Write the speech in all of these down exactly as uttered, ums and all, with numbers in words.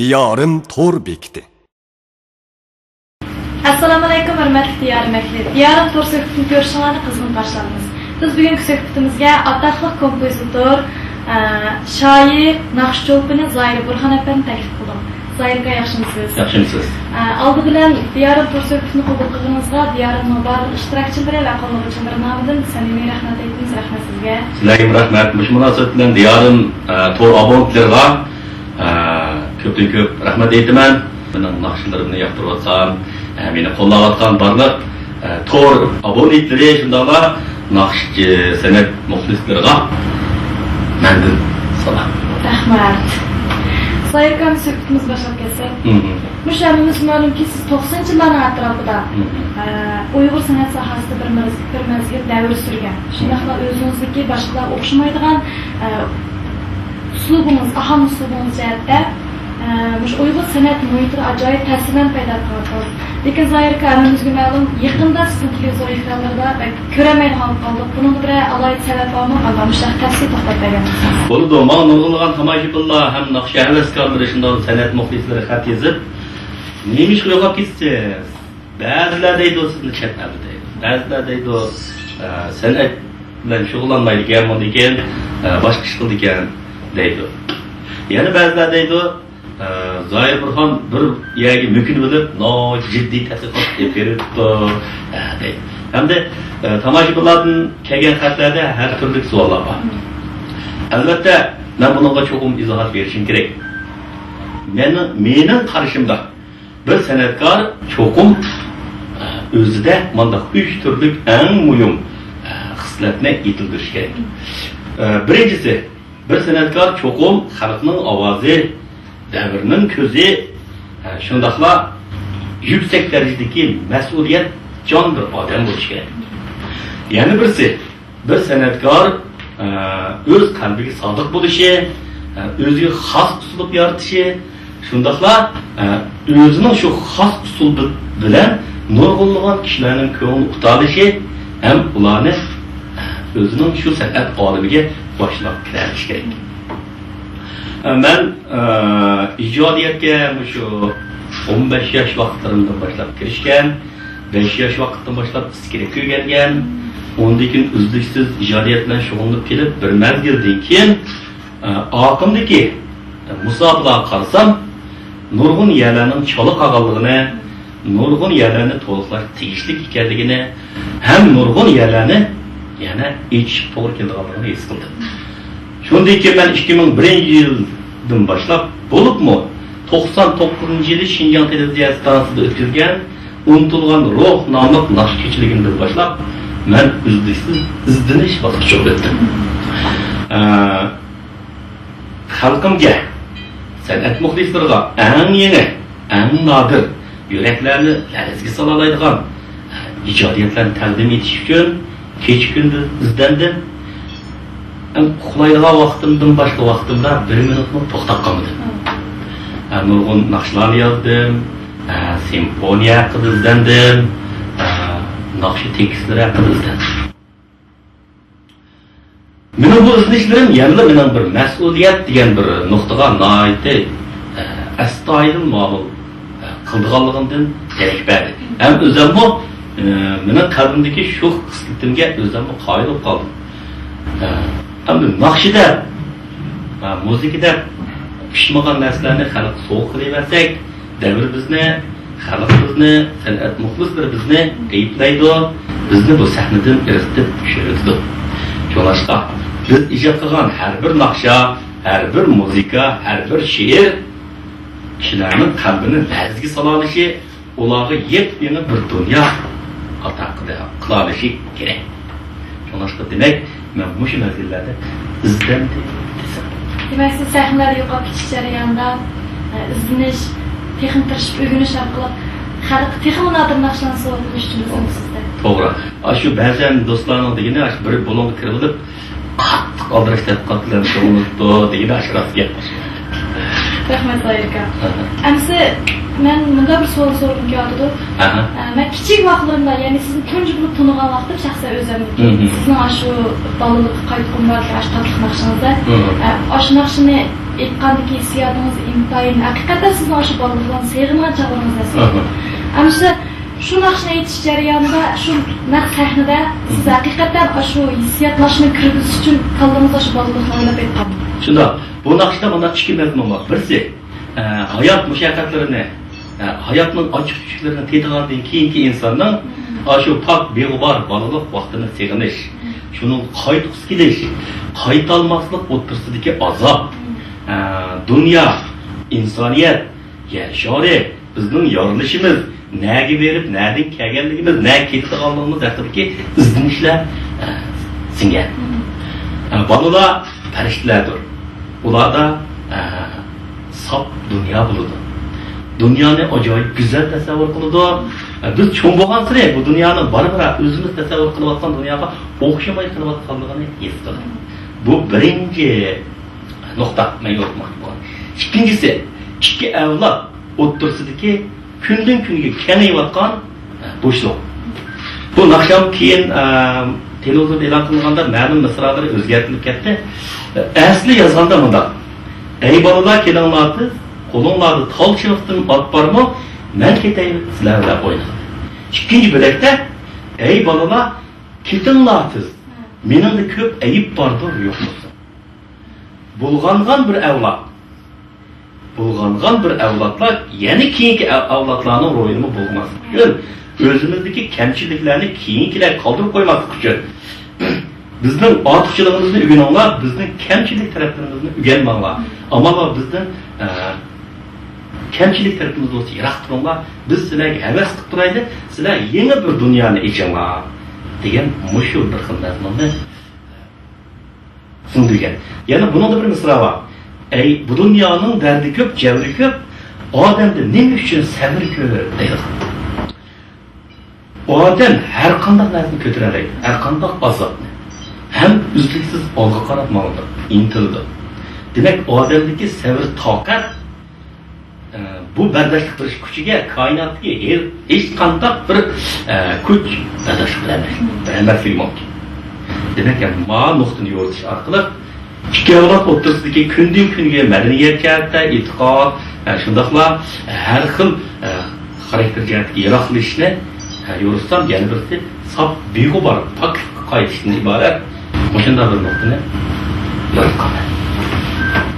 دىيارىم تور بېكىتى. ئەسسالامۇئەلەيكۇم، ھۆرمەتلىك دىيارىم ئەھلى. دىيارىم تور سۆھبىتىنى كۆرۈشۈڭلارنى قىزغىن قارشى ئالىمىز. بىز بۈگۈنكى سۆھبىتىمىزگە ئاتاقلىق كومپوزىتور، ئە، شائىر، ناخشا چولپىنى زاھىر بۇرھان ئەپەندىنى تەكلىپ قىلدۇق. زاھىر ئاكا، ياخشىمۇسىز؟ ياخشىمۇسىز؟ ئە، ئالدى بىلەن دىيارىم تور سۆھبىتىنى قوبۇل قىلغىنىڭىزغا دىيارىمنىڭ بارلىق ئىشتىراكچىلىرى ۋە قوللىغۇچىلىرى نامىدىن سەمىمىي رەھمەت ئېيتىمىز. رەھمەت سىزگە. سىلەرگىمۇ رەھمەت. مۇشۇ مۇناسىۋەت بىلەن دىيارىم، ئە، تور ئابونېنتلىرىغا، ئە، كۆپتىن كۆپ رەھمەت ئېيتىمەن. مېنىڭ ناخشىلىرىمنى ياقتۇرۇۋاتقان، ئە، مېنى قوللاۋاتقان بارلىق، ئە، تور ئابونېنتلىرى، شۇنداقلا ناخشىچى سەنئەت مۇخلىسلىرىغا مەندىن سالام. رەھمەت. زاھىر ئاكا، سۆھبىتىمىز باشلاپ كەتسەك. مم. مۇشۇ ھەممىمىزگە مەلۇمكى، سىز توقسىنىنچى يىللارنىڭ ئەتراپىدا، مم، ئە، ئۇيغۇر سەنئەت ساھەسىدە بىر مەز-، بىر مەزگىل دەۋر سۈرگەن. شۇنداقلا ئۆزىڭىزنىڭكى باشقىلارغا ئوخشىمايدىغان، ئە، ئۇسلۇبىڭىز، ئاھاڭ ئۇسلۇبىڭىز جەھەتتە، ئە، مۇشۇ ئۇيغۇر سەنئەت مۇھىتىدا ئاجايىپ تەسىرلەرنى پەيدا قىلىۋاتىسىز. لېكىن زاھىر ئاكا، ھەممىمىزگە مەلۇم، يېقىندا سىزنى تېلېۋىزور ئېكرانلىرىدا بەك كۆرەلمەيدىغان بولۇپ قالدۇق. بۇنىڭدا بىرەر ئالاھىدە سەۋەب بارمۇ؟ ئاندىن مۇشۇنداق تەپسىلىي توختاپ بەرگەن بولسىڭىز. بولىدۇ. ماڭا نۇرغۇنلىغان تاماشىبىنلار ھەم ناخشا ھەۋەسكارلىرى، شۇنداق سەنئەت مۇخلىسلىرى خەت يېزىپ، نېمىشقا يوقاپ كېتىسىز؟ بەزىلەر دەيدۇ، سىزنى چەت ئەلدە دەيدۇ. بەزىلەر دەيدۇ، ئە، سەنئەت بىلەن شۇغۇللانمايدىكەن، بۇندىن كېيىن، ئە، باشقا ئىش قىلىدىكەن دەيدۇ. يەنە بەزىلەر دەيدۇ، ئە، زاھىر بۇرھان بىر يەرگە مۆكۈنۈۋېلىپ، ناھايىتى جىددىي تەتقىقات ئېلىپ بېرىۋېتىپتۇ، ئە، دەيدۇ. ھەمدە، ئە، تاماشىبىنلاردىن كەلگەن خەتلەردە ھەر تۈرلۈك سوئاللار بار. ئەلۋەتتە، مەن بۇنىڭغا چوقۇم ئىزاھات بېرىشىم كېرەك. مېنىڭ، مېنىڭ قارىشىمدا، بىر سەنئەتكار چوقۇم، ئە، ئۆزىدە مانداق ئۈچ تۈرلۈك ئەڭ مۇھىم، ئە، خىسلەتنى يېتىلدۈرۈشى كېرەك. ئە، بىرىنچىسى، بىر سەنئەتكار چوقۇم خەلقنىڭ ئاۋازى، دەۋرنىڭ كۆزى، ئە، شۇنداقلا يۈكسەك دەرىجىدىكى مەسئۇلىيەتچان بىر ئادەم بولۇشى كېرەك. يەنە بىرسى، بىر سەنئەتكار، ئە، ئۆز قەلبىگە سادىق بولۇشى، ئە، ئۆزىگە خاس ئۇسلۇب يارىتىشى، شۇنداقلا، ئە، ئۆزىنىڭ شۇ خاس ئۇسلۇبى بىلەن نۇرغۇنلىغان كىشىلەرنىڭ كۆڭلىنى ئۇتالىشى ھەم ئۇلارنى، ئە، ئۆزىنىڭ شۇ سەنئەت ئالىمىگە باشلاپ كىرەلىشى كېرەك. ئە، مەن، ئە، ئىجادىيەتكە مۇشۇ ئون بەش ياش ۋاقىتلىرىمدىن باشلاپ كىرىشكەن. بەش ياش ۋاقىتتىن باشلاپ ئىسكىرىپ ئۆگەنگەن. ئۇندىن كېيىن ئۈزلۈكسىز ئىجادىيەت بىلەن شۇغۇللىنىپ كېلىپ، بىر مەزگىلدىن كېيىن، ئە، ئارقامدىكى مۇساپىلارغا قارىسام، نۇرغۇن يەرلەرنىڭ چالا قالغانلىقىنى، نۇرغۇن يەرلەرنى تولۇقلاش تېگىشلىك ئىكەنلىكىنى ھەم نۇرغۇن يەرلەرنى يەنە ئېچىشقا توغرا كېلىدىغانلىقىنى ھېس قىلدىم. شۇندىن كېيىن مەن ئىككى مىڭ بىرىنچى يىلدىن باشلاپ، بولۇپمۇ توقسان توققۇزىنچى يىلى شىنجاڭ تېلېۋىزىيە ئىستانسىسىدا ئۆتكۈزگەن ئۇنتۇلغان روھ ناملىق ناخشا كېچىلىكىمدىن باشلاپ، مەن ئۈزلۈكسىز ئىزدىنىش باسقۇچىغا ئۆتتۈم. ئە، خەلقىمگە، سەنئەت مۇخلىسلىرىغا ئەڭ يېڭى، ئەڭ نادىر، يۈرەكلەرنى لەرزىگە سالالايدىغان ئىجادىيەتلەرنى تەقدىم ئېتىش ئۈچۈن كېچە-كۈندۈز ئىزدەندىم. ئەڭ ئۇخلايدىغان ۋاقتىمدىن باشقا ۋاقتىمدا بىر مىنۇتمۇ توختاپ قالمىدىم. ئە، نۇرغۇن ناخشىلارنى يازدىم. ئە، سىمفونىيە ھەققىدە ئىزدەندىم. ئە، ناخشا تېكىستلىرى ھەققىدە ئىزدەندىم. مېنىڭ بۇ ئىزدىنىشلىرىم يەنىلا مېنىڭ بىر مەسئۇلىيەت دېگەن بىر نۇقتىغا ناھايىتى، ئە، ئەستايىدىل مۇئامىلە، ئە، قىلىدىغانلىقىمدىن دېرەك بەردى. ھەم ئۆزۈممۇ، ئە، مېنىڭ قەلبىمدىكى شۇ خىسلىتىمگە ئۆزۈممۇ قايىل بولۇپ قالدىم. ئە، ئەمدى ناخشا دەپ، ئە، مۇزىكا دەپ پىشمىغان نەرسىلەرنى خەلققە سوۋغا قىلىۋەرسەك، دەۋر بىزنى، خەلق بىزنى، سەنئەت مۇخلىسلىرى بىزنى ئەيىبلەيدۇ، بىزنى بۇ سەھنىدىن ئىرغىتىپ چۈشۈرۈۋېتىدۇ. شۇڭلاشقا، بىز ئىجاد قىلغان ھەر بىر ناخشا، ھەر بىر مۇزىكا، ھەر بىر شېئىر كىشىلەرنىڭ قەلبىنى لەرزىگە سالالىشى، ئۇلارغا يېپيېڭى بىر دۇنيا ئاتا قىلالىشى كېرەك. شۇڭلاشقا دېمەك، مەن مۇشۇ مەزگىللەردە ئىزدەندىم دېسەم. دېمەك، سىز سەھنىلەردە يوقاپ كېتىش جەريانىدا، ئە، ئىزدىنىش، تېخىمۇ تىرىشىپ ئۆگىنىش ئارقىلىق خەلققە تېخىمۇ نادىر ناخشىلارنى سوۋغا قىلىش ئۈچۈن ئىزدەندىڭىز-دە. توغرا. ئاشۇ بەزەن دوستلارنىڭ دېگىنى، ئاشۇ بىر بۇلۇڭغا كىرىۋېلىپ، قاتتىق ئالدىراش تەتقىقات بىلەن شۇغۇللىنىپتۇ دېگىنى ئاشۇ راست گەپ. رەھمەت، زاھىر ئاكا. ئەھە. ئەمسە مەن مۇنداق بىر سوئال سورىغۇم كېلىۋاتىدۇ. ئەھە. ئە، مەن كىچىك ۋاقىتلىرىمدا، يەنى سىزنى تۇنجى بولۇپ تونۇغان ۋاقتىم شەخسەن ئۆزۈمنىڭكى. مم. سىزنىڭ ئاشۇ بالىلىققا قايتقۇم بار دېگەن ئاشۇ تاتلىق ناخشىڭىزدا، مم، ئە، ئاشۇ ناخشىنى ئېيتقاندىكى ھېسسىياتىڭىز ئىنتايىن، ھەقىقەتەن سىزنىڭ ئاشۇ بالىلىقىڭىز، سېغىنغان چاغلىرىڭىز ئەسلى. ئەمىسە شۇ ناخشىنى ئېيتىش جەريانىدا، شۇ نەق سەھنىدە سىز ھەقىقەتەن ئاشۇ ھېسسىيات ناخشىنى كىرگۈزۈش ئۈچۈن كاللىڭىزدا شۇ بالىلىقنى ئويلاپ ئېيتقان. شۇنداق. بۇ ناخشىدا مانا ئىككى مەزمۇن بار. بىرسى، ئە، ھايات مۇشەققەتلىرىنى، ئە، ھاياتنىڭ ئاچچىق-چۈچۈكلىرىنى تېتىغاندىن كېيىنكى ئىنساننىڭ ئاشۇ پاك، بىغۇبار بالىلىق ۋاقتىنى سېغىنىش، شۇنىڭغا قايتقۇسى كېلىش، قايتالماسلىق ئوتتۇرىسىدىكى ئازاب، ئە، دۇنيا، ئىنسانىيەت، يەر شارى، بىزنىڭ يارىلىشىمىز، نەگە بېرىپ، نەدىن كەلگەنلىكىمىز، نەگە كېتىدىغانلىقىمىز ھەققىدىكى ئىزدىنىشلەر، ئە، سىڭگەن. ئە، بالىلار پەرىشتىلەردۇر. ئۇلاردا، ئە، ساپ دۇنيا بولىدۇ. دۇنيانى ئاجايىپ گۈزەل تەسەۋۋۇر قىلىدۇ. ئە، بىز چوڭ بولغانسېرى بۇ دۇنيانىڭ بارا-بارا ئۆزىمىز تەسەۋۋۇر قىلىۋاتقان دۇنياغا ئوخشىماي قېلىۋاتقانلىقىنى ھېس قىلىدۇ. بۇ بىرىنچى نۇقتا، مەن يورۇتماقچى بولغان. ئىككىنچىسى، ئىككى ئەۋلاد ئوتتۇرىسىدىكى كۈندىن-كۈنگە كېڭىيىۋاتقان بوشلۇق. بۇ ناخشام كېيىن، ئە، تېلېۋىزوردا ئېلان قىلىنغاندا مەلۇم مىسرالىرى ئۆزگەرتىلىپ كەتتى. ئەسلى يازغاندا مۇنداق: «ئەي بالىلار، كېلىڭلار تېز، قولۇڭلاردا تال چىۋىقتىن ئات بارمۇ؟ مەن كېتەي سىلەر بىلەن ئويناپ.» ئىككىنچى بۆلەكتە: «ئەي بالىلار، كېتىڭلار تېز، مېنىڭدە كۆپ ئەيىب باردۇر يوقمۇسۇن؟» بۇلغانغان بىر ئەۋلاد، بۇلغانغان بىر ئەۋلادلار يەنە كېيىنكى ئەۋ-، ئەۋلادلارنىڭ روھىنىمۇ بۇلغىماسلىق ئۈچۈن، ئۆزىمىزدىكى كەمچىلىكلەرنى كېيىنكىلەرگە قالدۇرۇپ قويماسلىق ئۈچۈن، بىزنىڭ ئارتۇقچىلىقىمىزنى ئۆگىنىڭلار، بىزنىڭ كەمچىلىك تەرەپلىرىمىزنى ئۆگەنمەڭلار. ئەمما بىزدىن، ئە، كەمچىلىك تەرىپىمىز بولسا يىراق تۇرۇڭلار، بىز سىلەرگە ھەۋەس قىلىپ تۇرايلى، سىلەر يېڭى بىر دۇنيانى ئېچىڭلار، دېگەن مۇشۇ بىر خىل مەزمۇننى سىڭدۈرگەن. يەنە بۇنىڭدا بىر مىسرا بار. «ئەي، بۇ دۇنيانىڭ دەردى كۆپ، جەۋرى كۆپ، ئادەمدە نېمە ئۈچۈن سەۋر كۆپ؟» دەيدىغان. ئادەم ھەر قانداق نەرسىنى كۆتۈرەلەيدۇ، ھەر قانداق ئازابنى. ھەم ئۈزلۈكسىز ئالغا قاراپ ماڭىدۇ، ئىنتىلىدۇ. دېمەك، ئادەمدىكى سەۋر-تاقەت ئە، بۇ بەرداشلىق بېرىش كۈچىگە كائىناتتىكى ھېر-، ھېچقانداق بىر، ئە، كۈچ بەرداشلىق بېرەلمەس-، بېرەلمەسلىكى مۇمكىن. دېمەك، يەنى ما نۇقتىنى يورۇتۇش ئارقىلىق ئىككى ئەۋلاد ئوتتۇرىسىدىكى كۈندىن-كۈنگە مەدەنىيەت جەھەتتە، ئېتىقاد، ئە، شۇنداقلا، ئە، ھەر خىل، ئە، خاراكتېر جەھەتتىكى يىراقلىشىشنى، ئە، يورۇتسام، يەنە بىرسى ساپ بىغۇبار پاكلىققا قايتىشتىن ئىبارەت مۇشۇنداق بىر نۇقتىنى يورۇتقانمەن.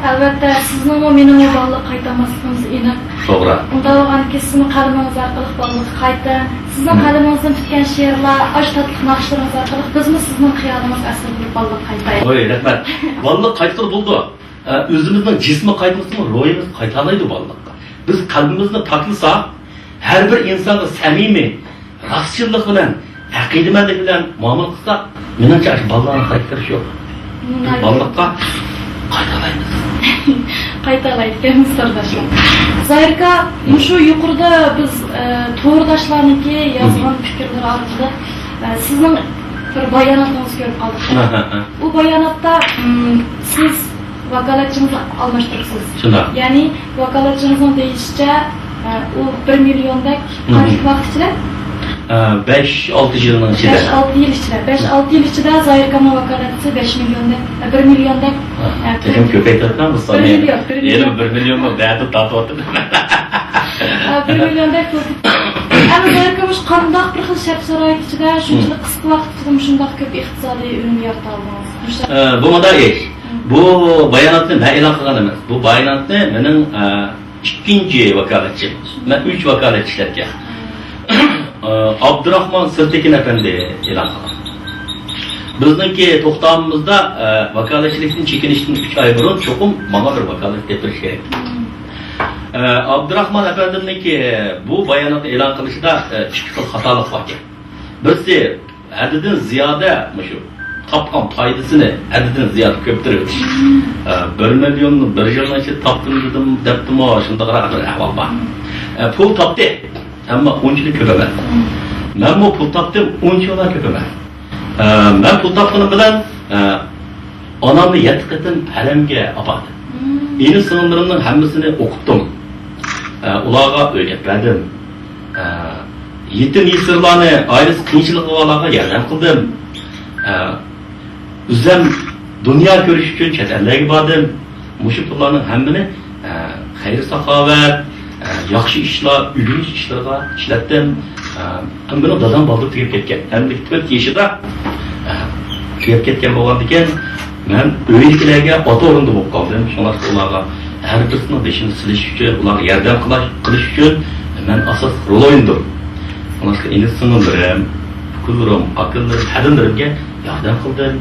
ئەلۋەتتە، سىزنىڭمۇ، مېنىڭمۇ بالىلىققا قايتالماسلىقىمىز ئېنىق. توغرا. ئۇنداق بولغاندىكىن، سىزمۇ قەلىمىڭىز ئارقىلىق بالىلىققا قايتىڭ. سىزنىڭ قەلىمىڭىزدىن پۈتكەن شېئىرلار، ئاشۇ تاتلىق ناخشىلىرىڭىز ئارقىلىق بىزمۇ سىزنىڭ خىيالىڭىزغا ئەسىر بولۇپ بالىلىققا قايتايلى. ھوي، رەھمەت. بالىلىققا قايتقىلى بولىدۇ. ئە، ئۆزىمىزنىڭ جىسمى قايتمىسىمۇ، روھىمىز قايتالايدۇ بالىلىققا. بىز قەلبىمىزنى پاكلىساق، ھەر بىر ئىنسانغا سەمىمىي، راستچىللىق بىلەن، ئەقىدىمەنلىك بىلەن مۇئامىلە قىلساق، مېنىڭچە، ئاشۇ بالىلارنىڭ خاراكتېرى شۇ. بالىلىققا قايتالايمىز. قايتالايدىكەنمىز، سىرداشلار. زاھىر ئاكا، مۇشۇ يۇقىرىدا بىز، ئە، تورداشلارنىڭكى يازغان پىكىرلىرى ئارقىلىق، ئە، سىزنىڭ بىر باياناتىڭىزنى كۆرۈپ قالدۇق. ھە، ھە، ھە. ئۇ باياناتتا، ئىم، سىز ۋاكالەتچىڭىزنى ئالماشتۇرۇپسىز. شۇنداق. يەنى ۋاكالەتچىڭىزنىڭ دېيىشىچە، ئە، ئۇ بىر مىليوندەك قانچىلىك ۋاقىت ئىچىدە؟ ئە، بەش-ئالتە يىلنىڭ ئىچىدە. بەش-ئالتە يىل ئىچىدە. بەش-ئالتە يىل ئىچىدە زاھىر ئاكامنىڭ ۋاكالەتچىسى بەش مىليوندەك، ئە، بىر مىليوندەك، ئە، تېخىمۇ كۆپەيتىۋاتىمەن بۇ ساننى. بىر مىليون، بىر مىليون. يەنە بىر مىليوننىڭ دەردىنى تارتىۋاتىمەن. ئە، بىر مىليوندەك پۇل. ئەمما زاھىر ئاكا، مۇشۇ قانداق بىر خىل شەرت-شارائىت ئىچىدە شۇنچىلىك قىسقا ۋاقىت ئىچىدە مۇشۇنداق كۆپ ئىقتىسادىي ئۈنۈم يارىتالدىڭىز؟ ئە، بۇ مۇنداق ئىش. بۇ باياناتنى مەن ئېلان قىلغان ئەمەس. بۇ باياناتنى مېنىڭ، ئە، ئىككىنچى ۋاكالەتچىم. مەن ئۈچ ۋاكالەتچى ئىشلەتكەن. ئە، ئابدۇراخمان سىرتېكىن ئەپەندى ئېلان قىلغان. بىزنىڭكى توختامىمىزدا، ئە، ۋاكالەتچىلىكتىن چېكىنىشتىن ئۈچ ئاي بۇرۇن چوقۇم ماڭا بىر ۋاكالەت تېپىلىشى كېرەك. ئە، ئابدۇراخمان ئەپەندىمنىڭكى بۇ باياناتنى ئېلان قىلىشىدا، ئە، ئىككى خىل خاتالىق باركەن. بىرسى، ھەددىدىن زىيادە مۇشۇ تاپقان پايدىسىنى ھەددىدىن زىيادە كۆپتۈرۈۋېتىش. ئە، بىر مىليوننى بىر يىلنىڭ ئىچىدە تاپتىم دېدىم، دەپتىمۇ، شۇنداقراق بىر ئەھۋال بار. ئە، پۇل تاپتى، ئەمما ئۇنچىلىك كۆپ ئەمەس. مەنمۇ پۇل تاپتىم، ئۇنچىلا كۆپ ئەمەس. ئە، مەن پۇل تاپقىنىم بىلەن، ئە، ئانامنى يەتتە قېتىم ھەرەمگە ئاپاردىم. ئىنى-سىڭىللىرىمنىڭ ھەممىسىنى ئوقۇتتۇم. ئە، ئۇلارغا ئۆي ئەپ بەردىم. ئە، يېتىم-يېسىرلارنى، ئائىلىسى قىيىنچىلىقى بارلارغا ياردەم قىلدىم. ئە، ئۆزۈم دۇنيا كۆرۈش ئۈچۈن چەت ئەللەرگە باردىم. مۇشۇ پۇللارنىڭ ھەممىنى، ئە، خەير-ساخاۋەت، ئە، ياخشى ئىشلار، ئۆگىنىش ئىشلىرىغا ئىشلەتتىم. ئە، ھەممىنى دادام بالدۇر تۈگەپ كەتكەن. ئەمدى تۆت يېشىدا، ئە، تۈگەپ كەتكەن بولغاندىكىن، مەن ئۆيدىكىلەرگە ئاتا ئورنىدا بولۇپ قالدىم. شۇڭلاشقا ئۇلارغا ھەر بىرسىنىڭ بېشىنى سېلىش ئۈچۈن، ئۇلارغا ياردەم قىلاش، قىلىش ئۈچۈن مەن ئاساسلىق رول ئوينىدىم. شۇڭلاشقا ئىنى-سىڭىللىرىم، ئۇكىلىرىم، ئاكىلىرىم، ھەدىملىرىمگە ياردەم قىلدىم.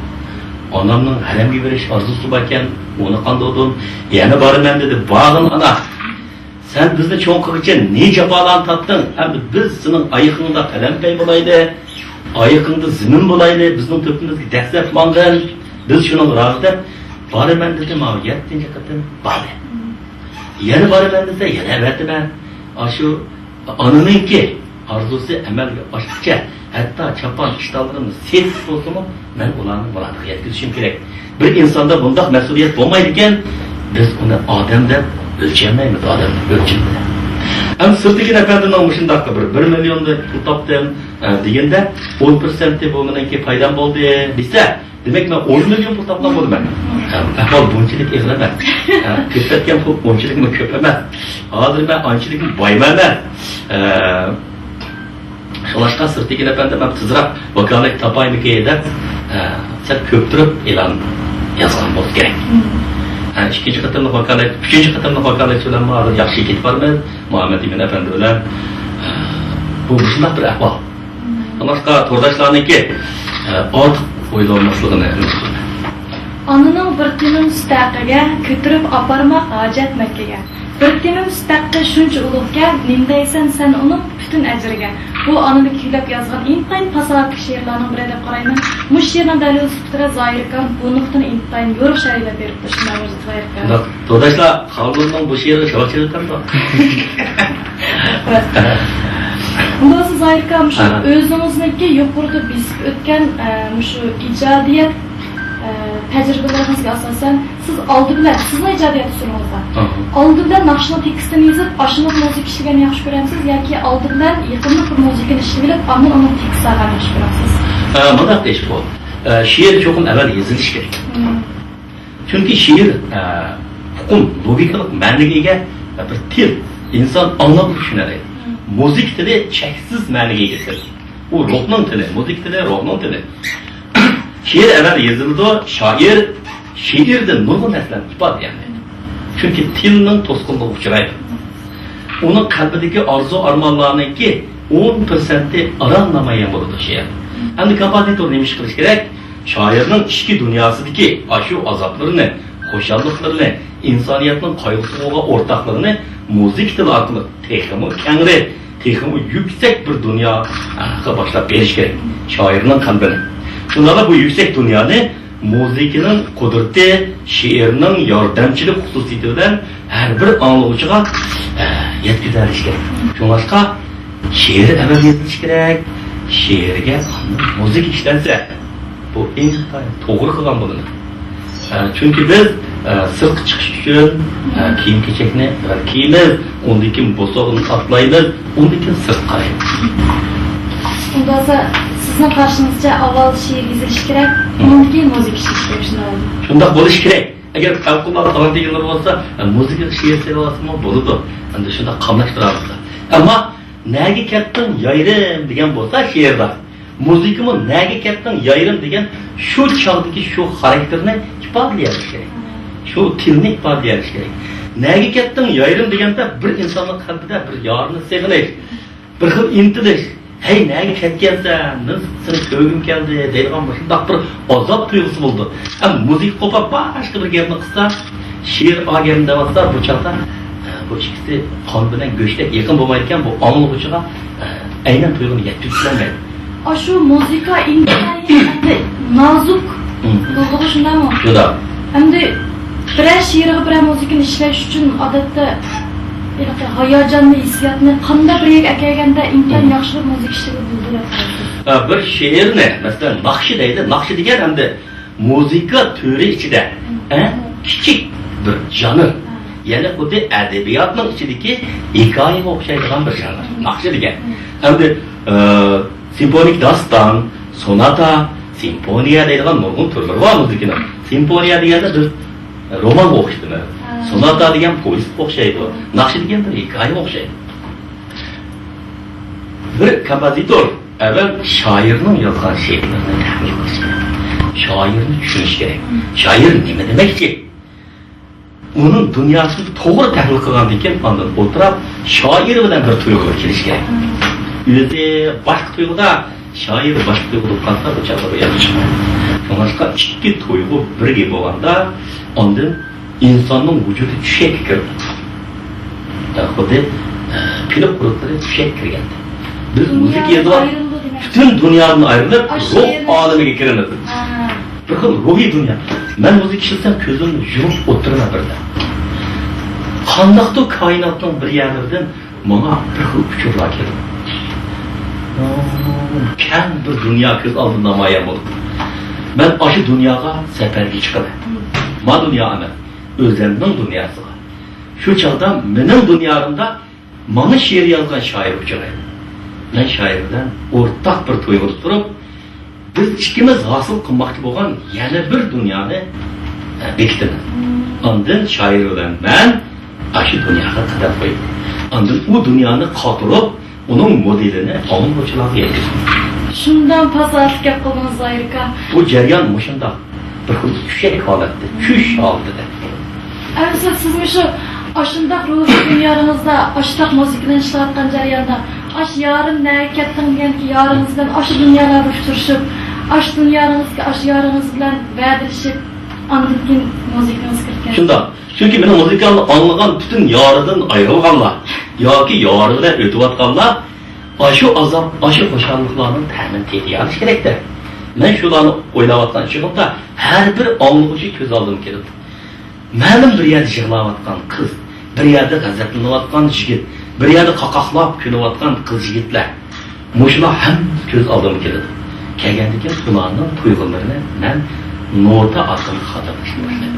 ئانامنىڭ ھەرەمگە بېرىش ئارزۇسى باركەن، ئۇنى قاندۇردۇم. يەنە بارىمەن دېدى، بارغىن ئانا. سەن بىزنى چوڭ قىلغۇچە نى جاپالارنى تارتتىڭ. ئەمدى بىز سېنىڭ ئايىقىڭدا پەلەمپەي بولايلى، ئايىقىڭدا زېمىن بولايلى، بىزنىڭ تۆپىمىزگە دەسسەپ ماڭغىن. بىز شۇنىڭغا رازى دەپ، بارىمەن دېدى، ماۋۇ يەتتىنچى قېتىم باردى. يەنە بارىمەن دېسە، يەنە ئەۋەتىمەن. ئاشۇ ئانىنىڭكى ئارزۇسى ئەمەلگە ئاشقۇچە، ھەتتا چاپان-ئىشتانلىرىمنى سېتىپ بولسىمۇ، مەن ئۇلارنى مۇرادىغا يەتكۈزۈشۈم كېرەك. بىر ئىنساندا بۇنداق مەسئۇلىيەت بولمايدىكەن، بىز ئۇنى ئادەم دەپ ئۆلچەيمەيمىز، ئادەم دەپ ئۆلچىمىدى. ئەمدى سىرتىكىن ئەپەندىنىڭ مۇشۇنداق بىر، بىر مىليوندەك پۇل تاپتىم، ئە، دېگەندە، ئون پىرسەنتى بۇ مېنىڭكى پايدام بولدى دېسە، دېمەك، مەن ئون مىليون پۇل تاپقان بولىمەن. ئەھۋال بۇنچىلىك ئېغىر ئەمەس. كۆرسەتكەن پۇل ئۇنچىلىكمۇ كۆپ ئەمەس. ھازىر مەن ئانچىلىكمۇ بايمۇ ئەمەس. شۇڭلاشقا سىرتتىكى ئەپەندى، مەن تېزراق ۋاكالەت تاپايمىكى دەپ، سەل كۆپتۈرۈپ ئېلان يازغان بولسا كېرەك. ئىككىنچى قېتىملىق ۋاكالەت، ئۈچىنچى قېتىملىق ۋاكالەت بىلەن ھازىر ياخشى كېتىپ بارىمىز. مۇھەممەد ئىمىن ئەپەندى بىلەن. بۇ مۇشۇنداق بىر ئەھۋال. شۇڭلاشقا تورداشلارنىڭكى، ئە، ئارتۇق ئويلانماسلىقىنى ئۈمىد قىلىمەن. ئانىنىڭ بىر تېمىم سۈت ھەققىگە، كۆتۈرۈپ ئاپارماق ھاجەت مەككىگە. بىر تېمىم سۈت ھەققى شۇنچە ئۇلۇغكەن، نېمە دەيسەن سەن ئۇنىڭ پۈتۈن ئەجرىگە؟ بۇ ئانىنى كۈيلەپ يازغان ئىنتايىن پاساھەتلىك شېئىرلارنىڭ بىرى دەپ قارايمەن. مۇشۇ شېئىرنىڭ دەلىلى سۈپىتىدە زاھىر ئاكام بۇ نۇقتىنى ئىنتايىن يورۇق شەرھلەپ بېرىپتۇ، شۇنداقمۇ زاھىر ئاكا؟ شۇنداق. تورداشلار، خالىدنىڭ بۇ شېئىرىغا شاۋاق چېلىۋېتەمدۇ؟ ئۇنداق بولسا زاھىر ئاكا، مۇشۇ ئۆزىڭىزنىڭكى يۇقىرىدا بېسىپ ئۆتكەن، ئە، مۇشۇ ئىجادىيەت، ئە، تەجرىبىلىرىڭىزگە ئاساسەن، سىز ئالدى بىلەن، سىزنىڭ ئىجادىيەت ئۇسۇلىڭىزدا، ئالدى بىلەن ناخشىنىڭ تېكىستىنى يېزىپ، ئاشۇنداق مۇزىكا ئىشلىگەننى ياخشى كۆرەمسىز ياكى ئالدى بىلەن يېقىملىق بىر مۇزىكىنى ئىشلىۋېلىپ، ئاندىن ئۇنىڭ تېكىست سالغاننى ياخشى كۆرەمسىز؟ ئە، مۇنداق دەيش بۇ. ئە، شېئىر چوقۇم ئەۋۋەل يېزىلىشى كېرەك. چۈنكى شېئىر، ئە، ئۇقۇم، لوگىكىلىق مەنىگە ئىگە بىر تىل. ئىنسان ئاڭلاپ چۈشىنەلەيدۇ. مۇزىكا تىلى چەكسىز مەنىگە ئىگە تىل. ئۇ روھنىڭ تىلى، مۇزىكا تىلى روھنىڭ تىلى. شېئىر ئەۋەل يېزىلىدۇ، شائىر شېئىردىن نۇرغۇن نەرسىلەرنى ئىپادىلىيەلەيدۇ. چۈنكى تىلنىڭ توسقۇنلۇقىغا ئۇچرايدۇ. ئۇنىڭ قەلبىدىكى ئارزۇ-ئارمانلارنىڭكى ئون پىرسەنتى ئاران نامايان بولىدۇ شېئىردا. ئەمدى كومپوزىتور نېمە ئىش قىلىشى كېرەك؟ شائىرنىڭ ئىچكى دۇنياسىدىكى ئاشۇ ئازابلىرىنى، خۇشاللىقلىرىنى، ئىنسانىيەتنىڭ قايغۇسىغا ئورتاقلىقىنى مۇزىكا تىلى ئارقىلىق تېخىمۇ كەڭرى، تېخىمۇ يۈكسەك بىر دۇنياغا باشلاپ بېرىش كېرەك شائىرنىڭ قەلبىنى. شۇنداقلا بۇ يۈكسەك دۇنيانى مۇزىكىنىڭ قۇدرىتى، شېئىرنىڭ ياردەمچىلىك خۇسۇسىيىتى بىلەن ھەر بىر ئاڭلىغۇچىغا، ئە، يەتكۈزەلىشى كېرەك. شۇڭلاشقا شېئىر ئەۋەل يېزىلىشى كېرەك، شېئىرگە ئاندىن مۇزىكا ئىشلەنسە، بۇ ئىنتايىن توغرا قىلغان بولىمىز. ئە، چۈنكى بىز، ئە، سىرتقا چىقىش ئۈچۈن، ئە، كىيىم-كېچەكنى ئەۋەل كىيىمىز، ئۇندىن كېيىن بوسۇغىنى ئاتلايمىز، ئۇندىن كېيىن سىرتقا قارايمىز. ئۇنداق بولسا، سىزنىڭ قارىشىڭىزچە ئاۋۋال شېئىر يېزىلىشى كېرەك، ئۇنىڭدىن كېيىن مۇزىكا ئىشلىتىش كېرەك، شۇنداقمۇ؟ شۇنداق بولۇشى كېرەك. ئەگەر پەۋقۇلئاددە تالانت ئىگىلىرى بولسا، ئە، مۇزىكىغا شېئىر سېلىۋالسىمۇ بولىدۇ. ئەمدى شۇنداق قاملاشتۇرالىسا. ئەمما نەگە كەتتىڭ يايرىم دېگەن بولسا شېئىردا، مۇزىكىمۇ نەگە كەتتىڭ يايرىم دېگەن شۇ چاغدىكى شۇ خاراكتېرنى ئىپادىلىيەلىشى كېرەك. شۇ تىلنى ئىپادىلىيەلىشى كېرەك. نەگە كەتتىڭ يايرىم دېگەندە بىر ئىنساننىڭ قەلبىدە بىر يارنى سېغىنىش، بىر خىل ئىنتىلىش، ھەي، نەگە كەتكەنسەن؟ مەن سېنى كۆرگۈم كەلدى دەيدىغان مۇشۇنداق بىر ئازاب تۇيغۇسى بولىدۇ. ھەم مۇزىكا قوپۇپ باشقا بىر گەپنى قىلسا، شېئىر ئا گەپنى دەۋاتسا، بۇ چاغدا، ئە، بۇ ئىككىسى قان بىلەن گۆشتەك يېقىن بولمايدىكەن، بۇ ئاڭلىغۇچىغا، ئە، ئەينەن تۇيغۇنى يەتكۈزۈپ بېرەلمەيدۇ. ئاشۇ مۇزىكا ئىنتايىن نازۇك بولىدىغۇ، شۇنداقمۇ؟ شۇنداق. ئەمدى بىرەر شېئىرغا بىرەر مۇزىكىنى ئىشلەش ئۈچۈن ئادەتتە ھېلىقى ھاياجاننى، ھېسسىياتنى قانداق بىر يەرگە ئەكەلگەندە ئىنتايىن ياخشى بىر مۇزىكا ئىشلىگىلى بولىدۇ دەپ قارايسىز؟ ئە، بىر شېئىرنى، مەسىلەن، ناخشا دەيلى، ناخشا دېگەن ئەمدى مۇزىكا تۈرى ئىچىدە، ئە، كىچىك بىر ژانىر. يەنى خۇددى ئەدەبىياتنىڭ ئىچىدىكى ھېكايىگە ئوخشايدىغان بىر ژانىر. ناخشا دېگەن. ئەمدى، ئە، سىمفونىك داستان، سوناتا، سىمفونىيە دەيدىغان نۇرغۇن تۈرلىرى بار مۇزىكىنىڭ. سىمفونىيە دېگەندە بىز رومانغا ئوخشىتىمەن. ھە. سوناتا دېگەن پوۋېستقا ئوخشايدۇ. ناخشا دېگەن بىر ھېكايىگە ئوخشايدۇ. بىر كومپوزىتور ئەۋۋەل شائىرنىڭ يازغان شېئىرلىرىنى تەھلىل قىلىش كېرەك. شائىرنى چۈشىنىش كېرەك. شائىر نېمە دېمەكچى؟ ئۇنىڭ دۇنياسىنى توغرا تەھلىل قىلغاندىن كېيىن، ئاندىن ئولتۇراپ، شائىر بىلەن بىر تۇيغۇغا كېلىش كېرەك. ئۆزى باشقا تۇيغۇدا، شائىر باشقا تۇيغۇدا بولۇپ قالسا، بۇ چاغدا بۇ يەردە چىقمايدۇ. شۇڭلاشقا ئىككى تۇيغۇ بىرگە بولغاندا، ئاندىن ئىنساننىڭ ۋۇجۇدى چۈشەككە كىرىدۇ. خۇددى، ئە، پىلىق ئۇرۇقلىرى چۈشەككە كىرگەندەك. بىز مۇزىكا يېزىۋات-، پۈتۈن دۇنيادىن ئايرىلىپ، روھ ئالىمىگە كىرىمىز. بىر خىل روھىي دۇنيا. مەن مۇزىكا ئىشلىسەم، كۆزۈمنى يۇمۇپ ئولتۇرىمەن بىردەم. قانداقتۇر كائىناتنىڭ بىر يەرلىرىدىن ماڭا بىر خىل ئۇچۇرلار كېلىدۇ. كەڭ بىر دۇنيا كۆز ئالدىدا نامايان بولىدۇ. مەن ئاشۇ دۇنياغا سەپەرگە چىقىمەن. ما دۇنيا ئەمەس، ئۆزەمنىڭ دۇنياسىغا. شۇ چاغدا مېنىڭ دۇنيامدا ماڭا شېئىر يازغان شائىر ئۇچرايدۇ. مەن شائىر بىلەن ئورتاق بىر تۇيغۇدا تۇرۇپ، بىز ئىككىمىز ھاسىل قىلماقچى بولغان يەنە بىر دۇنيانى، ئە، بېكىتىمىز. ئاندىن شائىر بىلەن مەن ئاشۇ دۇنياغا قەدەم قويىمىز. ئاندىن ئۇ دۇنيانى قاتۇرۇپ، ئۇنىڭ مودېلىنى ئاڭلىغۇچىلارغا يەتكۈزىمىز. شۇنداق پاساھەتلىك گەپ قىلدىڭىز، زاھىر ئاكا. بۇ جەريان مۇشۇنداق. بىر خىل چۈشەك ھالەتتە، چۈش ھالىتىدە. ئەمىسە سىزمۇ شۇ ئاشۇنداق روھىي دۇنيالىرىڭىزدا، ئاشۇنداق مۇزىكىلىرىنى ئىشلەۋاتقان جەرياندا، ئاش يارىم نەگە كەتتىڭ دېگەندىكى يارىڭىز بىلەن ئاشۇ دۇنيالاردا ئۇچرىشىپ، ئاشۇ دۇنيالىرىڭىزدىكى ئاشۇ يارىڭىز بىلەن ۋەدىلىشىپ، ئاندىن كېيىن مۇزىكىڭىز كىرىپ كەلدى. شۇنداق. چۈنكى مېنىڭ مۇزىكامنى ئاڭلىغان پۈتۈن يارىدىن ئايرىلغانلار ياكى يارى بىلەن ئۆتۈۋاتقانلار ئاشۇ ئازاب، ئاشۇ خۇشاللىقلارنىڭ تەمىنى تېتىيالىشى كېرەك-دە. مەن شۇلارنى ئويلاۋاتقان چېغىمدا ھەر بىر ئاڭلىغۇچى كۆز ئالدىمغا كېلىدۇ. مەلۇم بىر يەردە يىغلاۋاتقان قىز، بىر يەردە غەزەپلىنىۋاتقان يىگىت، بىر يەردە قاقاقلاپ كۈلۈۋاتقان قىز-يىگىتلەر. مۇشۇلار ھەممىسى كۆز ئالدىمغا كېلىدۇ. كەلگەندىن كېيىن ئۇلارنىڭ تۇيغۇلىرىنى مەن نوتا ئارقىلىق خاتىرىلەشنى باشلىدىم.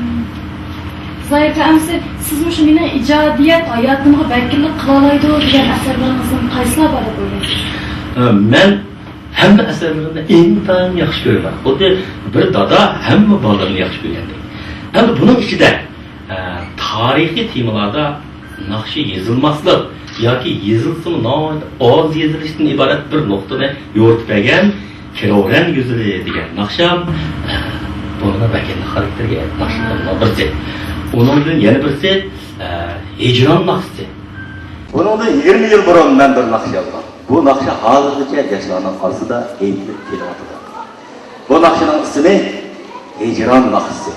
زاھىر ئەمىسە، سىز مۇشۇ مېنىڭ ئىجادىيەت ھاياتىمغا ۋەكىللىك قىلالايدۇ دېگەن ئەسەرلىرىڭىزدىن قايسىلار بار دەپ ئويلايسىز؟ ئە، مەن ھەممە ئەسەرلىرىمنى ئىنتايىن ياخشى كۆرىمەن. خۇددى بىر دادا ھەممە بالىلىرىنى ياخشى كۆرگەندەك. ئەمدى بۇنىڭ ئىچىدە، ئە، تارىخىي تېمىلاردا ناخشا يېزىلماسلىق ياكى يېزىلسىمۇ ناھايىتى ئاز يېزىلىشتىن ئىبارەت بىر نۇقتىنى يورۇتۇپ بەرگەن كىرورەن گۈزىلى دېگەن ناخشام، ئە، بۇنىڭ ۋەكىللىك خاراكتېرىگە ناخشىلىرىمنىڭ بىرسى. ئۇنىڭدىن يەنە بىرسى، ئە، ھىجران ناخشىسى. بۇنىڭدىن يىگىرمە يىل بۇرۇن مەن بىر ناخشا يازغان. بۇ ناخشا ھازىرغىچە ياشلارنىڭ ئارىسىدا ئېيتىلىپ كېلىۋاتىدۇ. بۇ ناخشىنىڭ ئىسمى ھىجران ناخشىسى.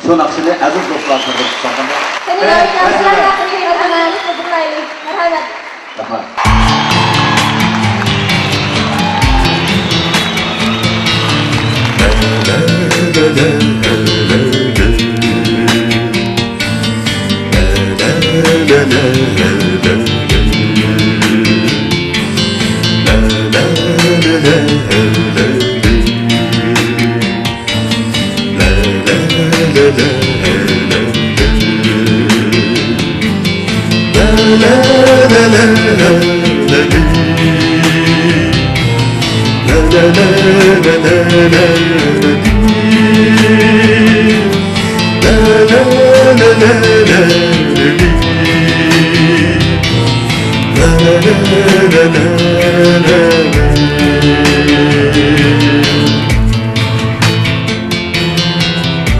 شۇ ناخشىنى ئەزىز دوستلار قىلىپ چىقارغاندا. سەمىرە ئاكا، سىلەرگە ياقىن يىللاردا ھەممىمىز ھۇزۇرلايلى. مەرھەمەت. رەھمەت.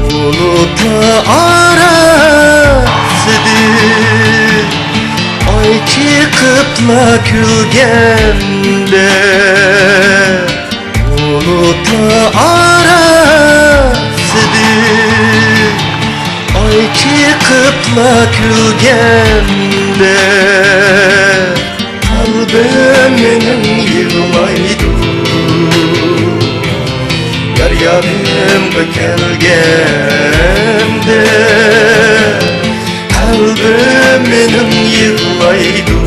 بۇلۇت ئارىسىدىن ئاي چىقىپلا كۈلگەندە، بۇلۇت ئارىسىدىن ئاي چىقىپلا كۈلگەندە، قەلبىم مېنىڭ يىغلايدۇ. يار يادىمغا كەلگەندە، قەلبىم مېنىڭ يىغلايدۇ.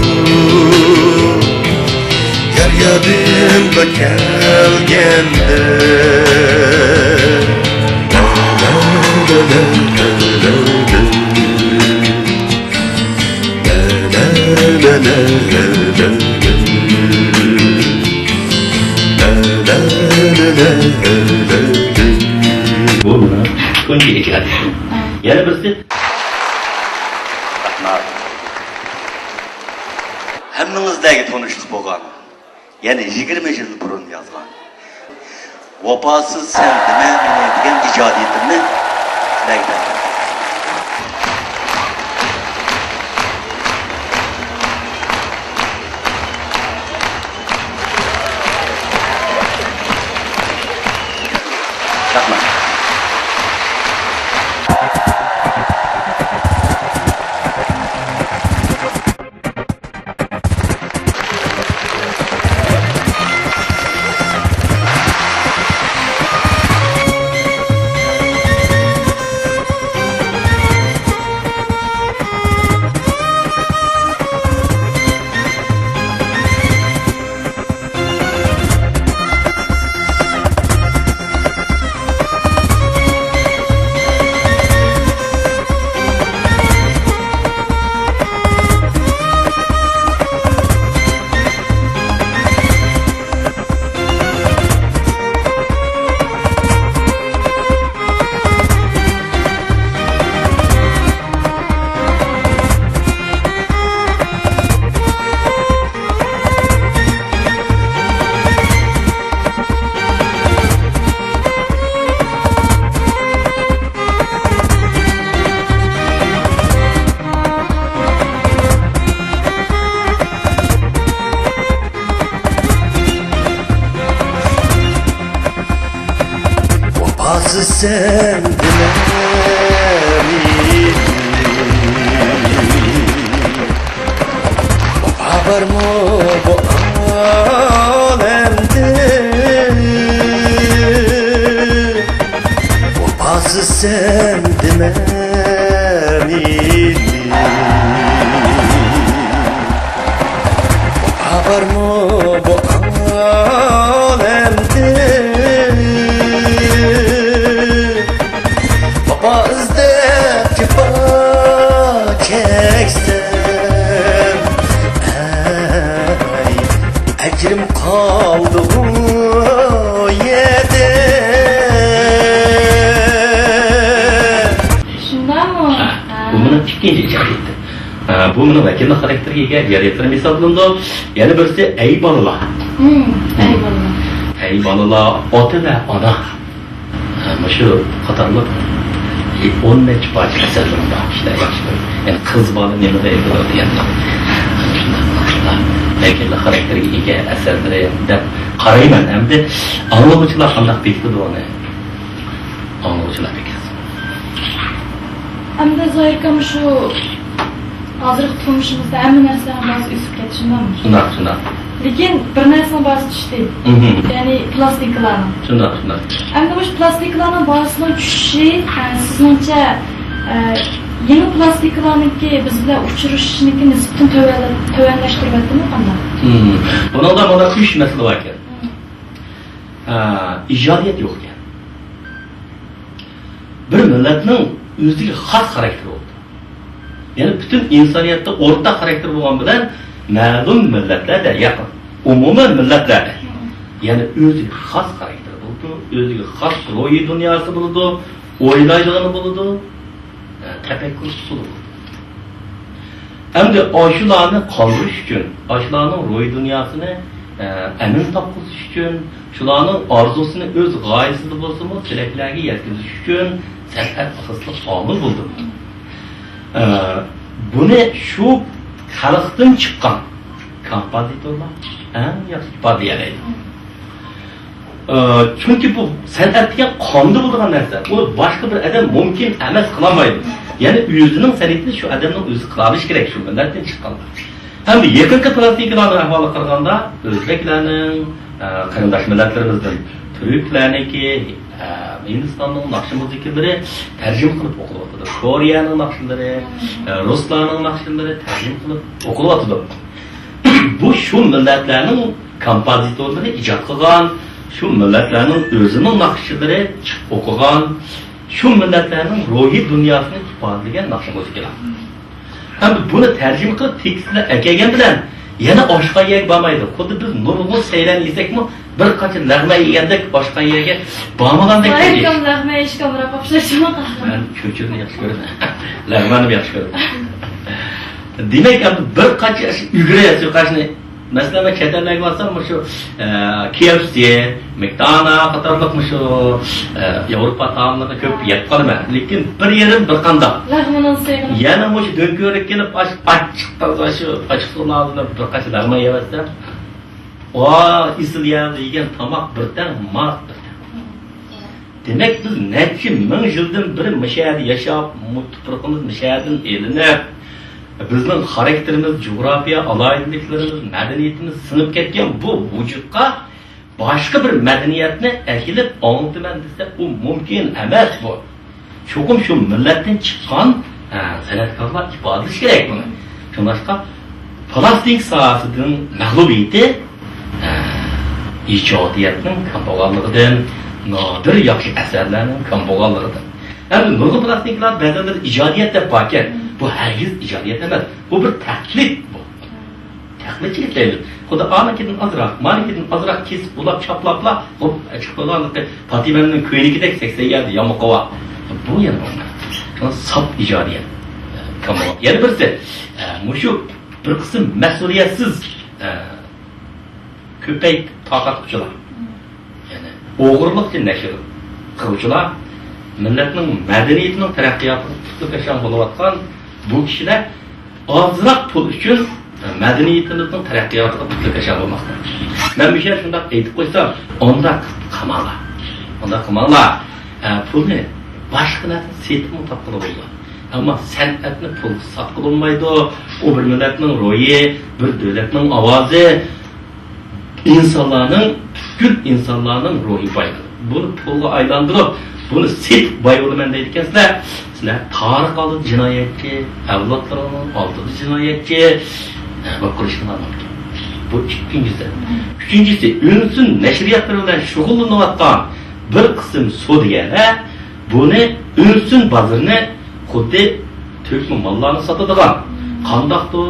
يار يادىمغا كەلگەندە. بۇ مانا تۇنجى ئىجادىيىتىم. يەنە بىرسى، ھەممىڭىزلەرگە تونۇشلۇق بولغان، يەنى يىگىرمە يىل بۇرۇن يازغان ۋاپاسىز سەن دېمە مېنى دېگەن ئىجادىيىتىمنى سىلەرگە تەقدىم قىلىمەن. رەھمەت. ۋاپاسىز سەن دېمە مېنى. ۋاپا بارمۇ بۇ ئالەمدە؟ ۋاپاسىز سەن دېمە مېنى. ۋاپا بارمۇ بۇ ئالەمدە؟ ۋاپا ئىزدەپ جاپا چەكسەم، ئەي، ئەجرىم قالدىغۇ يەردە. شۇنداقمۇ؟ ھە، بۇ مېنىڭ ئىككىنچى ئىجادىيىتىم. ھە، بۇ مېنىڭ ۋەكىللىك خاراكتېرىگە ئىگە ئىجادىيەتلىرىم ھېسابلىنىدۇ. يەنە بىرسى ئەي بالىلار. ھىم، ئەي بالىلار. ئەي بالىلار، ئاتا ۋە ئانا. ھە، مۇشۇ قاتارلىق ئون نەچچە پارچە ئەسەرلىرىم بار، كىشىلەر ياخشى كۆرىدۇ. يەنى قىز بالا نېمىگە ئېيتىلىدۇ دېگەندەك. شۇنداق، ۋەكىللىك خاراكتېرىگە ئىگە ئەسەرلىرى دەپ قارايمەن. ئەمدى ئاڭلىغۇچىلار قانداق بېكىتىدۇ ئۇنى؟ ئاڭلىغۇچىلار بېكىتسۇن. ئەمدى زاھىر ئاكا، مۇشۇ ھازىرقى تۇرمۇشىمىزدا ھەممە نەرسىنىڭ باھاسى ئۆسۈپ كەتتى، شۇنداقمۇ؟ شۇنداق، شۇنداق. لېكىن بىر نەرسىنىڭ باھاسى چۈشتى. مھم. يەنى پىلاستىنكىلارنىڭ. شۇنداق، شۇنداق. ئەمدى مۇشۇ پىلاستىنكىلارنىڭ باھاسىنىڭ چۈشۈشى، ئە، سىزنىڭچە، ئە، يېڭى پىلاستىنكىلارنىڭكى بىز بىلەن ئۇچرىشىشنىڭكى نىسبىتىنى تۆۋەنلە-، تۆۋەنلەشتۈرۈۋەتتىمۇ قانداق؟ مھم. بۇنىڭدا مانا ئۈچ مەسىلە بار ئىكەن. مھم. ئە، ئىجادىيەت يوق ئىكەن. بىر مىللەتنىڭ ئۆزىگە خاس خاراكتېرى بولىدۇ. يەنى پۈتۈن ئىنسانىيەتتە ئورتاق خاراكتېر بولغان بىلەن مەلۇم مىللەتلەردە، ياكى ئومۇمەن مىللەتلەردە، يەنى ئۆزىگە خاس خاراكتېرى بولىدۇ، ئۆزىگە خاس روھىي دۇنياسى بولىدۇ، ئويلايدىغىنى بولىدۇ، تەپەككۇر ئۇسۇلى بولىدۇ. ئەمدى ئاشۇلارنى قاندۇرۇش ئۈچۈن، ئاشۇلارنىڭ روھىي دۇنياسىنى، ئە، ئەمىن تاپقۇزۇش ئۈچۈن، شۇلارنىڭ ئارزۇسىنى ئۆز غايىسىدا بولسىمۇ تىلەكلەرگە يەتكۈزۈش ئۈچۈن سەنئەت ئاساسلىق ئامىل بولىدۇ. ئە، بۇنى شۇ خەلقتىن چىققان كومپوزىتورلار ئەڭ ياخشى ئىپادىلىيەلەيدۇ. ئە، چۈنكى بۇ سەنئەت دېگەن قاندا بولىدىغان نەرسە. ئۇنى باشقا بىر ئادەم مۇمكىن ئەمەس، قىلالمايدۇ. يەنى ئۆزىنىڭ سەنئىتىنى شۇ ئادەمنىڭ ئۆزى قىلالىشى كېرەك، شۇ مىللەتتىن چىققانلار. ھەمدە يېقىنقى پىلاستىنكىلارنىڭ ئەھۋالىغا قارىغاندا، ئۆزبەكلەرنىڭ، ئە، قېرىنداش مىللەتلىرىمىزدىن تۈركلەرنىڭكى، ئە، ھىندىستاننىڭ ناخشا مۇزىكىلىرى تەرجىمە قىلىپ ئوقۇلۇۋاتىدۇ. كورېيەنىڭ ناخشىلىرى، ئە، رۇسلارنىڭ ناخشىلىرى تەرجىمە قىلىپ ئوقۇلۇۋاتىدۇ. بۇ شۇ مىللەتلەرنىڭ كومپوزىتورلىرى ئىجاد قىلغان، شۇ مىللەتلەرنىڭ ئۆزىنىڭ ناخشىلىرى چىقىپ ئوقۇغان، شۇ مىللەتلەرنىڭ روھىي دۇنياسىنى ئىپادىلىگەن ناخشا مۇزىكىلار. ھەم بۇنى تەرجىمە قىلىپ تېكىستلەپ ئەكەلگەن بىلەن يەنە ئاشقان يەرگە بارمايدۇ. خۇددى بىز نۇرغۇن سەيلەن يېسەكمۇ، بىر قانچە لەغمەن يېگەندەك ئاشقان يەرگە بارمىغاندەك بولىدۇ. لەغمەن يېيىشكە ئامراق ئوخشايدۇ. مەن چۆچۈرىنى ياخشى كۆرىمەن. لەغمەننىمۇ ياخشى كۆرىمەن. دېمەك، ئەمدى بىر قانچە ئۈگرە سۇيىقاشنى، مەسىلەن، مەن چەت ئەللەرگە بارسام، مۇشۇ، ئە، كي ئېف سى، مەكدونالد قاتارلىق مۇشۇ، ئە، ياۋروپا تائاملىرىنى كۆپ يەپ قالىمەن. لېكىن بىر يېرىم بىر قانداق. لەغمىنىڭ سېغىنى. يەنە مۇشۇ دۆڭكۆۋرۈككە كېلىپ، ئاش-، ئاچچىق تازا شۇ ئاچچىق سۇنى ئالدىم، بىر قاچا لەغمەن يەۋەتسەم، ۋا، ئېسىل يەردە يېگەن تاماق بىر تەڭ، ماق بىر تەڭ. دېمەك، بىز نەچچە مىڭ يىلدىن بېرى مۇشۇ يەردە ياشاپ، مۇ-، تۇپرىقىمىز مۇشۇ يەردىن ئېلىنىپ، بىزنىڭ خاراكتېرىمىز، جۇغراپىيە ئالاھىدىلىكلىرىمىز، مەدەنىيىتىمىز سىڭىپ كەتكەن بۇ ۋۇجۇدقا باشقا بىر مەدەنىيەتنى ئەكېلىپ ئاڭلىتىمەن دېسە، ئۇ مۇمكىن ئەمەس بۇ. چوقۇم شۇ مىللەتتىن چىققان، ئە، سەنئەتكارلار ئىپادىلىشى كېرەك بۇنى. شۇڭلاشقا پىلاستىنىك ساھەسىنىڭ مەغلۇبىيىتى، ئە، ئىجادىيەتنىڭ كەم بولغانلىقىدىن، نادىر ياخشى ئەسەرلەرنىڭ كەم بولغانلىقىدىن. ئەمدى نۇرغۇن پىلاستىنىكلار بەزەنلەر ئىجادىيەت دەپ باركەن. بۇ ھەرگىز ئىجادىيەت ئەمەس. بۇ بىر تەقلىد بۇ. تەقلىدچىلىك دەيمىز. خۇددى ئانىڭكىدىن ئازراق، مانىڭكىدىن ئازراق كېسىپ، ئۇلاپ، چاپلاپلا، خوپ، چىقىپ قالغانلىقى، پاتىمەننىڭ كۆينىكىدەك سەكسەن يەردە يامىقى بار. بۇ يەنە بولمايدۇ. شۇڭا ساپ ئىجادىيەت. يەنە بىرسى، مۇشۇ بىر قىسىم مەسئۇلىيەتسىز، كۆپەيتىپ تارقاتقۇچىلار. يەنى ئوغرىلىقچە نەشر قىلغۇچىلار مىللەتنىڭ مەدەنىيىتىنىڭ تەرەققىياتىغا پۇتلىكاشاڭ بولۇۋاتقان بۇ كىشىلەر ئازراق پۇل ئۈچۈن مەدەنىيىتىمىزنىڭ تەرەققىياتىغا پۇتلىكاشاڭ بولماقتا. مەن مۇشۇ يەردە شۇنداق ئېيتىپ قويسام، ئامراق قىلماڭلار. ئۇنداق قىلماڭلار. ئە، پۇلنى باشقا نەرسىنى سېتىپمۇ تاپقىلى بولىدۇ. ئەمما سەنئەتنى پۇلغا ساتقىلى بولمايدۇ. ئۇ بىر مىللەتنىڭ روھى، بىر دۆلەتنىڭ ئاۋازى. ئىنسانلارنىڭ، پۈتكۈل ئىنسانلارنىڭ روھى بايلىقى. بۇنى پۇلغا ئايلاندۇرۇپ، بۇنى سېتىپ باي بولىمەن دەيدىكەنسىلەر. سىلەر تارىخ ئالدىدا جىنايەتچى، ئەۋلادلىرىڭنىڭ ئالدىدا جىنايەتچى، ھە، بولۇپ قېلىشىڭلار مۇمكىن. بۇ ئىككىنچىسى. ئۈچىنچىسى، ئۈنسۈن نەشرىياتلىرى بىلەن شۇغۇللىنىۋاتقان بىر قىسىم سودىگەرلەر بۇنى ئۈنسۈن بازىرىنى خۇددى تۆكمە ماللارنى ساتىدىغان، قانداقتۇ،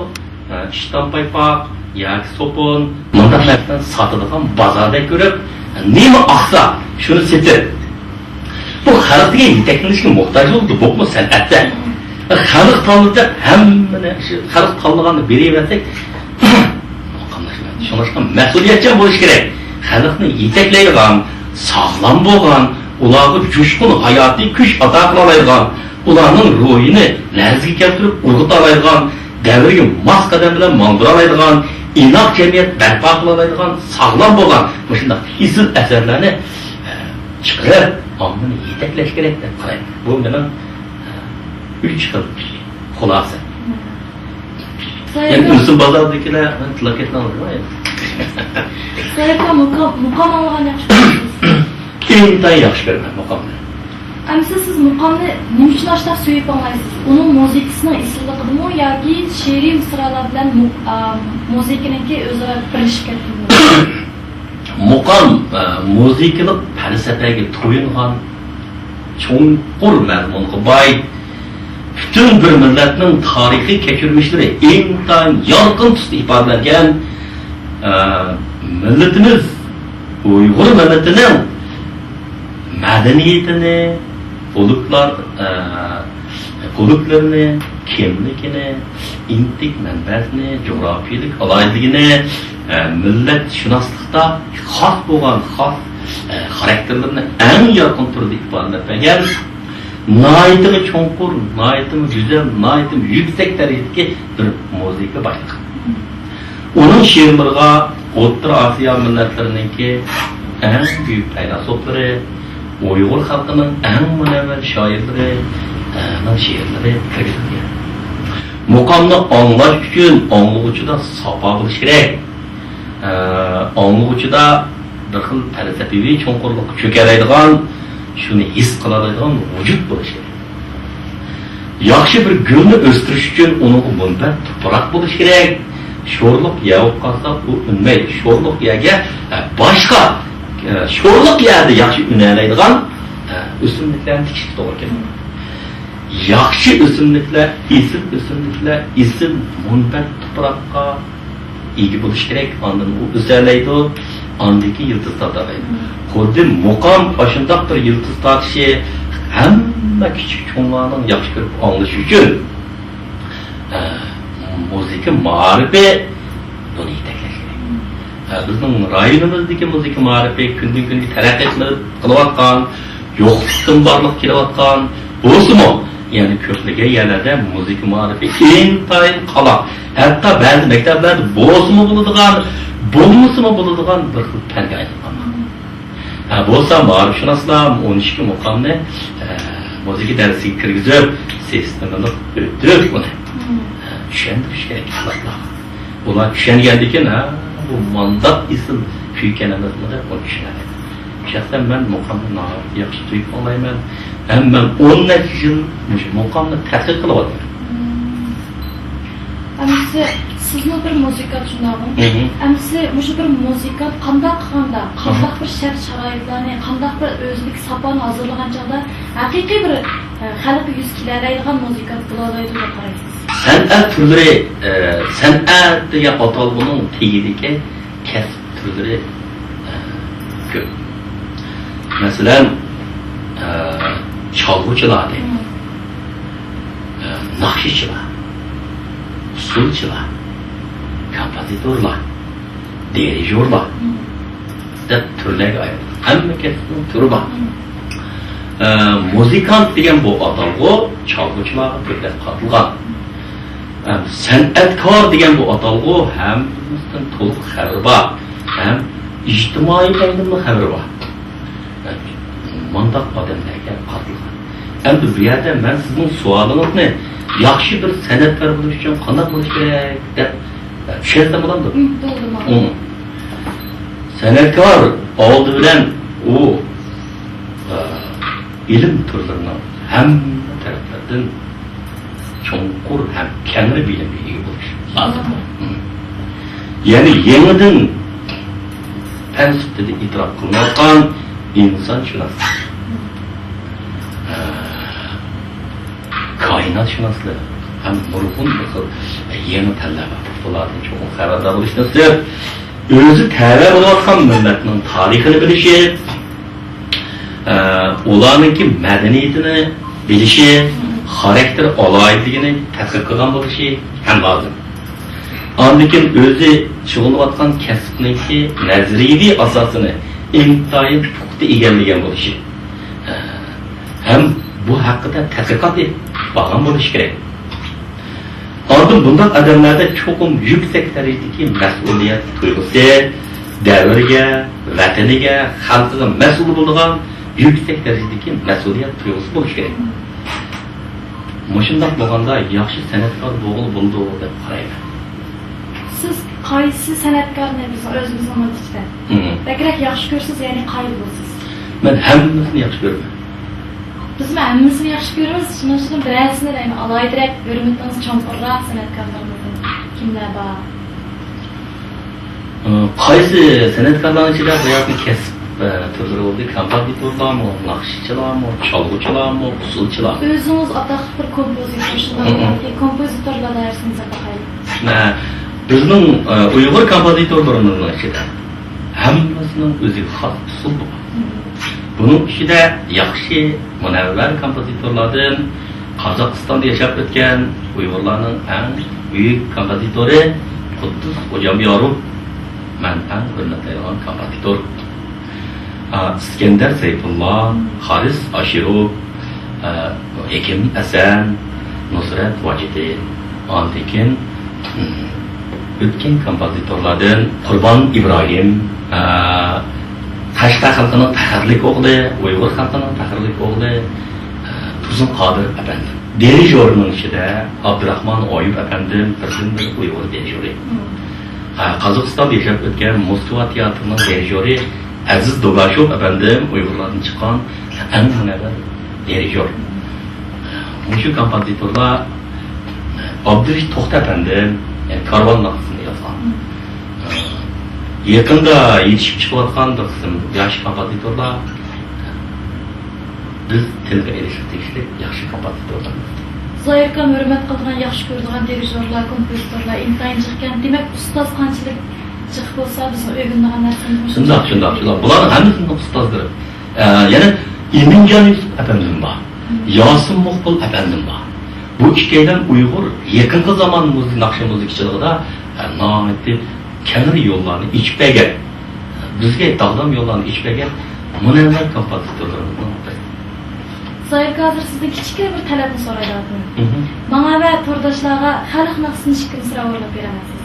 ئىشتان پايپاق ياكى سوپۇن، مۇنداق نەرسىلەرنى ساتىدىغان بازاردەك كۆرۈپ، نېمە ئاقسا، شۇنى سېتىپ، بۇ خەلق دېگەن يېتەكلىنىشكە موھتاج بولىدۇ، بولۇپمۇ سەنئەتتە. خەلق تاللىدى دەپ ھەممىنى، شۇ خەلق تاللىغاننى بېرىۋەرسەك، شۇڭلاشقا مەسئۇلىيەتچان بولۇش كېرەك. خەلقنى يېتەكلەيدىغان، ساغلام بولغان، ئۇلارغا جۇشقۇن ھاياتىي كۈچ ئاتا قىلالايدىغان، ئۇلارنىڭ روھىنى لەرزىگە كەلتۈرۈپ ئويغىتالايدىغان، دەۋرگە ماس قەدەم بىلەن ماڭدۇرالايدىغان، ئىناق جەمئىيەت بەرپا قىلالايدىغان، ساغلام بولغان مۇشۇنداق ئېسىل ئەسەرلەرنى، ئە، چىقىرىپ، ئاممىنى يېتەكلەش كېرەك دەپ قارايمەن. بۇ مېنىڭ، ئە، ئۈچ خىل خۇلاسە. يەنى ئۈنسۈن بازاردىكىلەر تىللاپ كەتمەڭلار. ساياھەتتە مۇقام، مۇقام ئاڭلىغان ياخشى كۆرىسىز؟ ئىنتايىن ياخشى كۆرىمەن مۇقامنى. ئەمىسە سىز مۇقامنى نېمە ئۈچۈن ئاشتاق سۆيۈپ ئاڭلايسىز؟ ئۇنىڭ مۇزىكىسىنىڭ ئېسىللىقىدىمۇ ياكى شېئىرىي مىسرالار بىلەن مۇ-، ئا، مۇزىكىنىڭكى ئۆزئارا بىرلىشىپ كەتكىنىمۇ؟ مۇقام، ئە، مۇزىكىلىق پەلسەپىگە تويۇنغان، چوڭقۇر مەزمۇنغا باي، پۈتۈن بىر مىللەتنىڭ تارىخىي كەچۈرمىشلىرى ئىنتايىن يارقىن تۈستە ئىپادىلەنگەن، ئە، مىللىتىمىز، ئۇيغۇر مىللىتىنىڭ مەدەنىيىتىنى، ئۆلۈكلەر، ئە، ئۆلۈكلىرىنى، كىملىكىنى، ئېتنىك مەنبەسىنى، جۇغراپىيەلىك ئالاھىدىلىكىنى، ئە، مىللەتشۇناسلىقتا خاس بولغان خاس، ئە، خاراكتېرلىرىنى ئەڭ يارقىن تۈردە ئىپادىلەپ بەرگەن ناھايىتىمۇ چوڭقۇر، ناھايىتىمۇ گۈزەل، ناھايىتىمۇ يۈكسەك دەرىجىدىكى بىر مۇزىكا باشلىقى. ئۇنىڭ شېئىرلىرىغا ئوتتۇرا ئاسىيا مىللەتلىرىنىڭكى ئەڭ بۈيۈك پەيلاسوپلىرى، ئۇيغۇر خەلقىنىڭ ئەڭ مۇنەۋۋەر شائىرلىرى، ئە، نىڭ شېئىرلىرى كىرگۈزۈلگەن. مۇقامنى ئاڭلاش ئۈچۈن ئاڭلىغۇچىدا ساپا بولۇش كېرەك. ئە، ئاڭلىغۇچىدا بىر خىل پەلسەپىۋى چوڭقۇرلۇققا چۆكەلەيدىغان، شۇنى ھېس قىلالايدىغان ۋۇجۇد بولۇشى كېرەك. ياخشى بىر گۈلنى ئۆستۈرۈش ئۈچۈن ئۇنىڭغا مۇنبەت تۇپراق بولۇشى كېرەك. شورلۇق يەر بولۇپ قالسا، ئۇ ئۈنمەيدۇ. شورلۇق يەرگە، ئە، باشقا، ئە، شورلۇق يەردە ياخشى ئۈنەلەيدىغان، ئە، ئۆسۈملۈكلەرنى تىكىشكە توغرا كېلىدۇ. ياخشى ئۆسۈملۈكلەر، ئېسىل ئۆسۈملۈكلەر، ئېسىل مۇنبەت تۇپراققا، ئىگە بولۇش كېرەك، ئاندىن ئۇ ئۆسەلەيدۇ، ئاندىن كېيىن يىلتىز تارتالايدۇ. خۇددى مۇقام ئاشۇنداق بىر يىلتىز تارتىشى، ھەممە كىچىك چوڭلارنىڭ ياخشى كۆرۈپ ئاڭلىشى ئۈچۈن، ئە، مۇزىكا مائارىپى بۇنى يېتەكلەش كېرەك. ئە، بىزنىڭ رايونىمىزدىكى مۇزىكا مائارىپى كۈندىن كۈنگە تەرەققىي قىلىۋاتقان، يوقلۇقتىن بارلىققا كېلىۋاتقان بولسىمۇ، يەنە كۆپلىگەن يەرلەردە مۇزىكا مائارىپى ئىنتايىن قالاق. ھەتتا بەزى مەكتەپلەردە بولسىمۇ بولىدىغان، بولمىسىمۇ بولىدىغان بىر خىل پەنگە ئايلانغان. ھە، بولسا مائارىپشۇناسلار ئون ئىككى مۇقامنى، ئە، مۇزىكا دەرسىگە كىرگۈزۈپ، سىستېمىلىق ئۆتۈپ ئۇنى، ئە، چۈشەندۈرۈش كېرەك خەلقلەرگە. ئۇلار چۈشەنگەندىن كېيىن، ھە، بۇ مانداق ئېسىل كۈيكەن ئەمەسمۇ دەپ ئۇنى چۈشىنەلەيدۇ. شەخسەن مەن مۇقامنى ناھايىتى ياخشى تۇيۇپ ئاڭلايمەن ھەم مەن ئون نەچچە يىل مۇشۇ مۇقامنى تەتقىق قىلىۋاتىمەن. ئەمىسە سىزمۇ بىر مۇزىكانت شۇنداقمۇ؟ مم. ئەمىسە مۇشۇ بىر مۇزىكانت قانداق قىلغاندا، قانداق بىر شەرت-شارائىتلارنى، قانداق بىر ئۆزىدىكى ساپانى ھازىرلىغان چاغدا ھەقىقىي بىر، ئە، خەلققە يۈز كېلەلەيدىغان مۇزىكانت بولالايدۇ دەپ قارايسىز؟ سەنئەت تۈرلىرى، ئە، سەنئەت دېگەن ئاتالغۇنىڭ تېگىدىكى كەسىپ تۈرلىرى، ئە، كۆپ. مەسىلەن، ئە، چالغۇچىلار دەيمىز. مم. ئە، ناخشىچىلار، ئۇسسۇلچىلار، كومپوزىتورلار، دىرىژورلار مم. دەپ تۈرلەرگە ئايرىلىدۇ. ھەممە كەسىپنىڭ تۈرى بار. مم. ئە، مۇزىكانت دېگەن بۇ ئاتالغۇ چالغۇچىلارغا كۆپرەك قارىتىلغان. ئەم، سەنئەتكار دېگەن بۇ ئاتالغۇ ھەممىسىدىن تولۇق خەۋىرى بار، ھەم ئىجتىمائىي پەندىنمۇ خەۋىرى بار. مانداق ئادەملەرگە قارىتىلغان. ئەمدى بۇ يەردە مەن سىزنىڭ سوئالىڭىزنى، ياخشى بىر سەنئەتكار بولۇش ئۈچۈن قانداق بولۇش كېرەك دەپ، چۈشەنسەم بولامدۇ؟ مم، بولىدۇ، ماقۇل. مم. سەنئەتكار ئالدى بىلەن ئۇ، ئە، ئىلىم تۈرلىرىنىڭ ھەممە تەرەپلىرىدىن چوڭقۇر ھەم كەڭرى بىلىمگە ئىگە بولۇش لازىم. مم. يەنى يېڭىدىن پەن سۈپىتىدە ئېتىراپ قىلىنىۋاتقان ئىنسانشۇناسلىق، ئە، كائىناتشۇناسلىق ھەم نۇرغۇن بىر خىل يېڭى پەنلەر بار. بۇلاردىن چوقۇم خەۋەردار بولۇشنى ئىستەپ، ئۆزى تەۋە بولۇۋاتقان مىللەتنىڭ تارىخىنى بىلىشى، ئە، ئۇلارنىڭكى مەدەنىيىتىنى بىلىشى، خاراكتېر ئالاھىدىلىكىنى تەتقىق قىلغان بولۇشى ھەم لازىم. ئاندىن كېيىن ئۆزى شۇغۇللىنىۋاتقان كەسىپنىڭكى نەزەرىيىۋى ئاساسىنى ئىنتايىن پۇختا ئىگىلىگەن بولۇشى، ئە، ھەم بۇ ھەققىدە تەتقىقات ئېلىپ بارغان بولۇشى كېرەك. ئاندىن بۇنداق ئادەملەردە چوقۇم يۈكسەك دەرىجىدىكى مەسئۇلىيەت تۇيغۇسى، دەۋرگە، ۋەتىنىگە، خەلقىگە مەسئۇل بولىدىغان يۈكسەك دەرىجىدىكى مەسئۇلىيەت تۇيغۇسى بولۇشى كېرەك. مۇشۇنداق بولغاندا ياخشى سەنئەتكار بولغىلى بولىدۇ دەپ قارايمەن. سىز قايسى سەنئەتكارنى بىزنىڭ ئۆزىمىزنىڭ مىللىتىدە مم. بەكرەك ياخشى كۆرىسىز، يەنى قايىل بولىسىز؟ مەن ھەممىسىنى ياخشى كۆرىمەن. بىزمۇ ھەممىسىنى ياخشى كۆرىمىز. شۇنىڭ ئۈچۈن بىرەرسىنى دەيمەن، ئالاھىدىرەك ھۆرمىتىڭىز چوڭقۇرراق سەنئەتكارلىرىمىزدىن كىملەر بار؟ ئى، قايسى سەنئەتكارلارنىڭ ئىچىدە باياتىن كەسىپ، ئە، تۈرلىرى بولدى؟ كومپوزىتورلارمۇ، ناخشىچىلارمۇ، چالغۇچىلارمۇ، ئۇسسۇلچىلارمۇ؟ ئۆزىڭىز ئاتاقلىق بىر كومپوزىتور، شۇنداق مم. كومپوزىتورلار دائىرىسىنى ساقلايلى. مە-، بىزنىڭ، ئە، ئۇيغۇر كومپوزىتورلىرىمىزنىڭ ئىچىدە ھەممىسىنىڭ ئۆزىگە خاس ئۇسلۇبى بار. مم. بۇنىڭ ئىچىدە ياخشى مۇنەۋۋەر كومپوزىتورلاردىن قازاقىستاندا ياشاپ ئۆتكەن ئۇيغۇرلارنىڭ ئەڭ بۈيۈك كومپوزىتورى قۇددۇس خوجامياروف مەن ئەڭ ھۆرمەتلەيدىغان كومپوزىتور. ئا، ئىسكەندەر سەيپۇللا، خارىس ئاشىروف، ئا، ھېكىم ھەسەن، نۇسرەت ۋاجىدى، ئاندىن كېيىن، ئۆتكەن كومپوزىتورلاردىن قۇربان ئىبراھىم، ئا، قەشقەر خەلقىنىڭ پەخىرلىك ئوغلى، ئۇيغۇر خەلقىنىڭ پەخىرلىك ئوغلى، ئا، تۇرسۇن قادىر ئەپەندىم. دىرىژورنىڭ ئىچىدە ئابدۇراخمان ئايۇپ ئەپەندىم، بىردىنبىر ئۇيغۇر دىرىژورى. ئا، قازاقىستاندا ياشاپ ئۆتكەن موسكۋا تىياتىرىنىڭ دىرىژورى ئەزىز دوگاشوف ئەپەندىم ئۇيغۇرلاردىن چىققان ئەڭ مۇنەۋۋەر دىرىژور. مۇشۇ كومپوزىتورلار ئابدۇرېشىت توختى ئەپەندىم، يەنى كارۋان ناخشىسىنى يازغان. يېقىندا يېتىشىپ چىقىۋاتقان بىر قىسىم ياش كومپوزىتورلار بىز تىلغا ئېلىشقا تېگىشلىك ياخشى كومپوزىتورلار. زاھىر ئاكام ھۆرمەت قىلىدىغان، ياخشى كۆرىدىغان دىرىژورلار، كومپوزىتورلار ئىنتايىن جىقكەن. دېمەك، ئۇستاز قانچىلىك جىق بولسا، بىزنىڭ ئۆگىنىدىغان نەرسىمىز شۇنچىلىك. شۇنداق، شۇنداق، شۇنداق. بۇلارنىڭ ھەممىسىنىڭ ئۇستازلىرى. ئە، يەنە ئىمىنجان يۈسۈپ ئەپەندىم بار. مم. ياسىن مۇقبىل ئەپەندىم بار. بۇ ئىككىيلەن ئۇيغۇر يېقىنقى زامان مۇز-، ناخشا مۇزىكىچىلىقىدا، ئە، ناھايىتى كەڭرى يوللارنى ئېچىپ بەرگەن، بىزگە داغدام يوللارنى ئېچىپ بەرگەن مۇنەۋۋەر كومپوزىتورلىرىمىزنىڭ بىرى. زاھىر ئاكا، ھازىر سىزدىن كىچىككىنە بىر تەلەپنى سورايدىغان. مھم. ماڭا ۋە تورداشلارغا خەلق ناخشىسىنى ئىككىمىسرا ئورۇنلاپ بېرەلمەيسىز؟